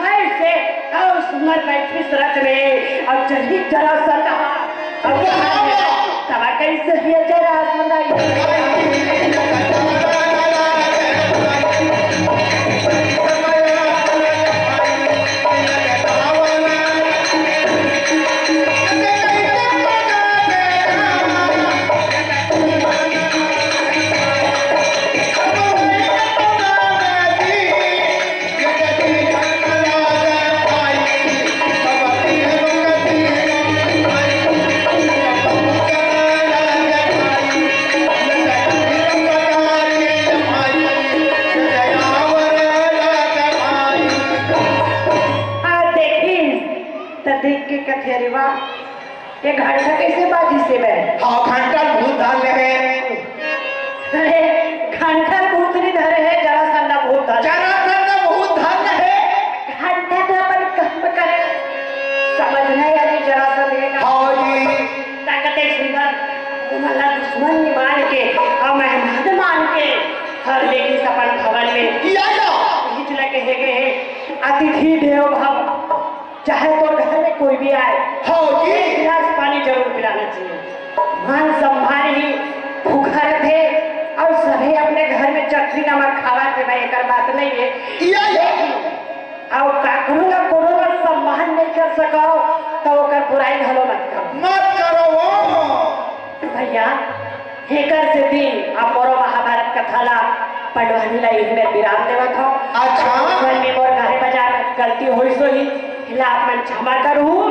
ऐसे और सुंदर बैठी रथ में और जल्दी जरा सा कहा, अब वाह, वाह। तब कैसे ये जरा सा नहीं। ये घंटा कैसे बाजी से बे? हाँ, घंटा भूत धर ले हे। अरे, घंटा भूत नहीं धरे हे, जरासंध भूत धर। जरासंध भूत धर ले हे। घंटा तो अपन काम करे, समझना यानी जरासंध के काम। हाँ जी। ताकते सुंदर, वो मला दुश्मन नहीं मान के, और मेहमान मान के, हर लेकिन सपन भवन में या, या। हिच लगे हे गए हे, अतिथि देव भव। चाहे तोर घर में कोई भी आए, हाँ जी। एक गिलास पानी जरूर पिलाना चाहिए। मान सम्मान ही भूखा रथे और सभी अपने घर में चटनी नमक खावा थे भाई, एकर बात नहीं है। या, या। और काकरो ला कोनो ला सम्मान नहीं कर सको, तो ओकर बुराई घलो मत करो। मत करो वो। भैया, एकर सेती अब मोरो महाभारत कथा ला पंडवानी ला इही में विराम देवत हौं। अच्छा। मन में मोर गाहे बजाए में गलती होइस होही, एला आप मन क्षमा करहू।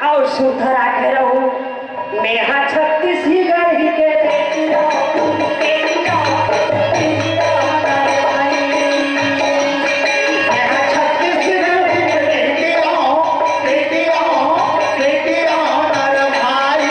अउ सुधर आके रहू, मेहा छत्तीसगढ़ ही के बेटी हौं, बेटी हौं, बेटी हौं, अरे भाई। मेहा छत्तीसगढ़ ही के बेटी हौं, बेटी हौं, बेटी हौं, अरे भाई।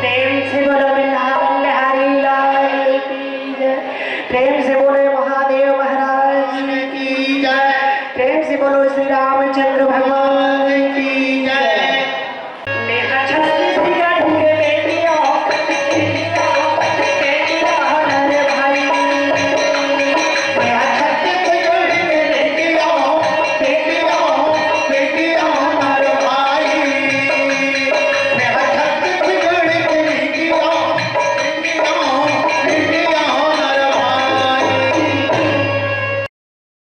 प्रेम से बोलो वृंदावन बिहारी लाल की जय। प्रेम से बोले महादेव महाराज की जय। प्रेम से बोलो श्री रामचंद्र भगवान।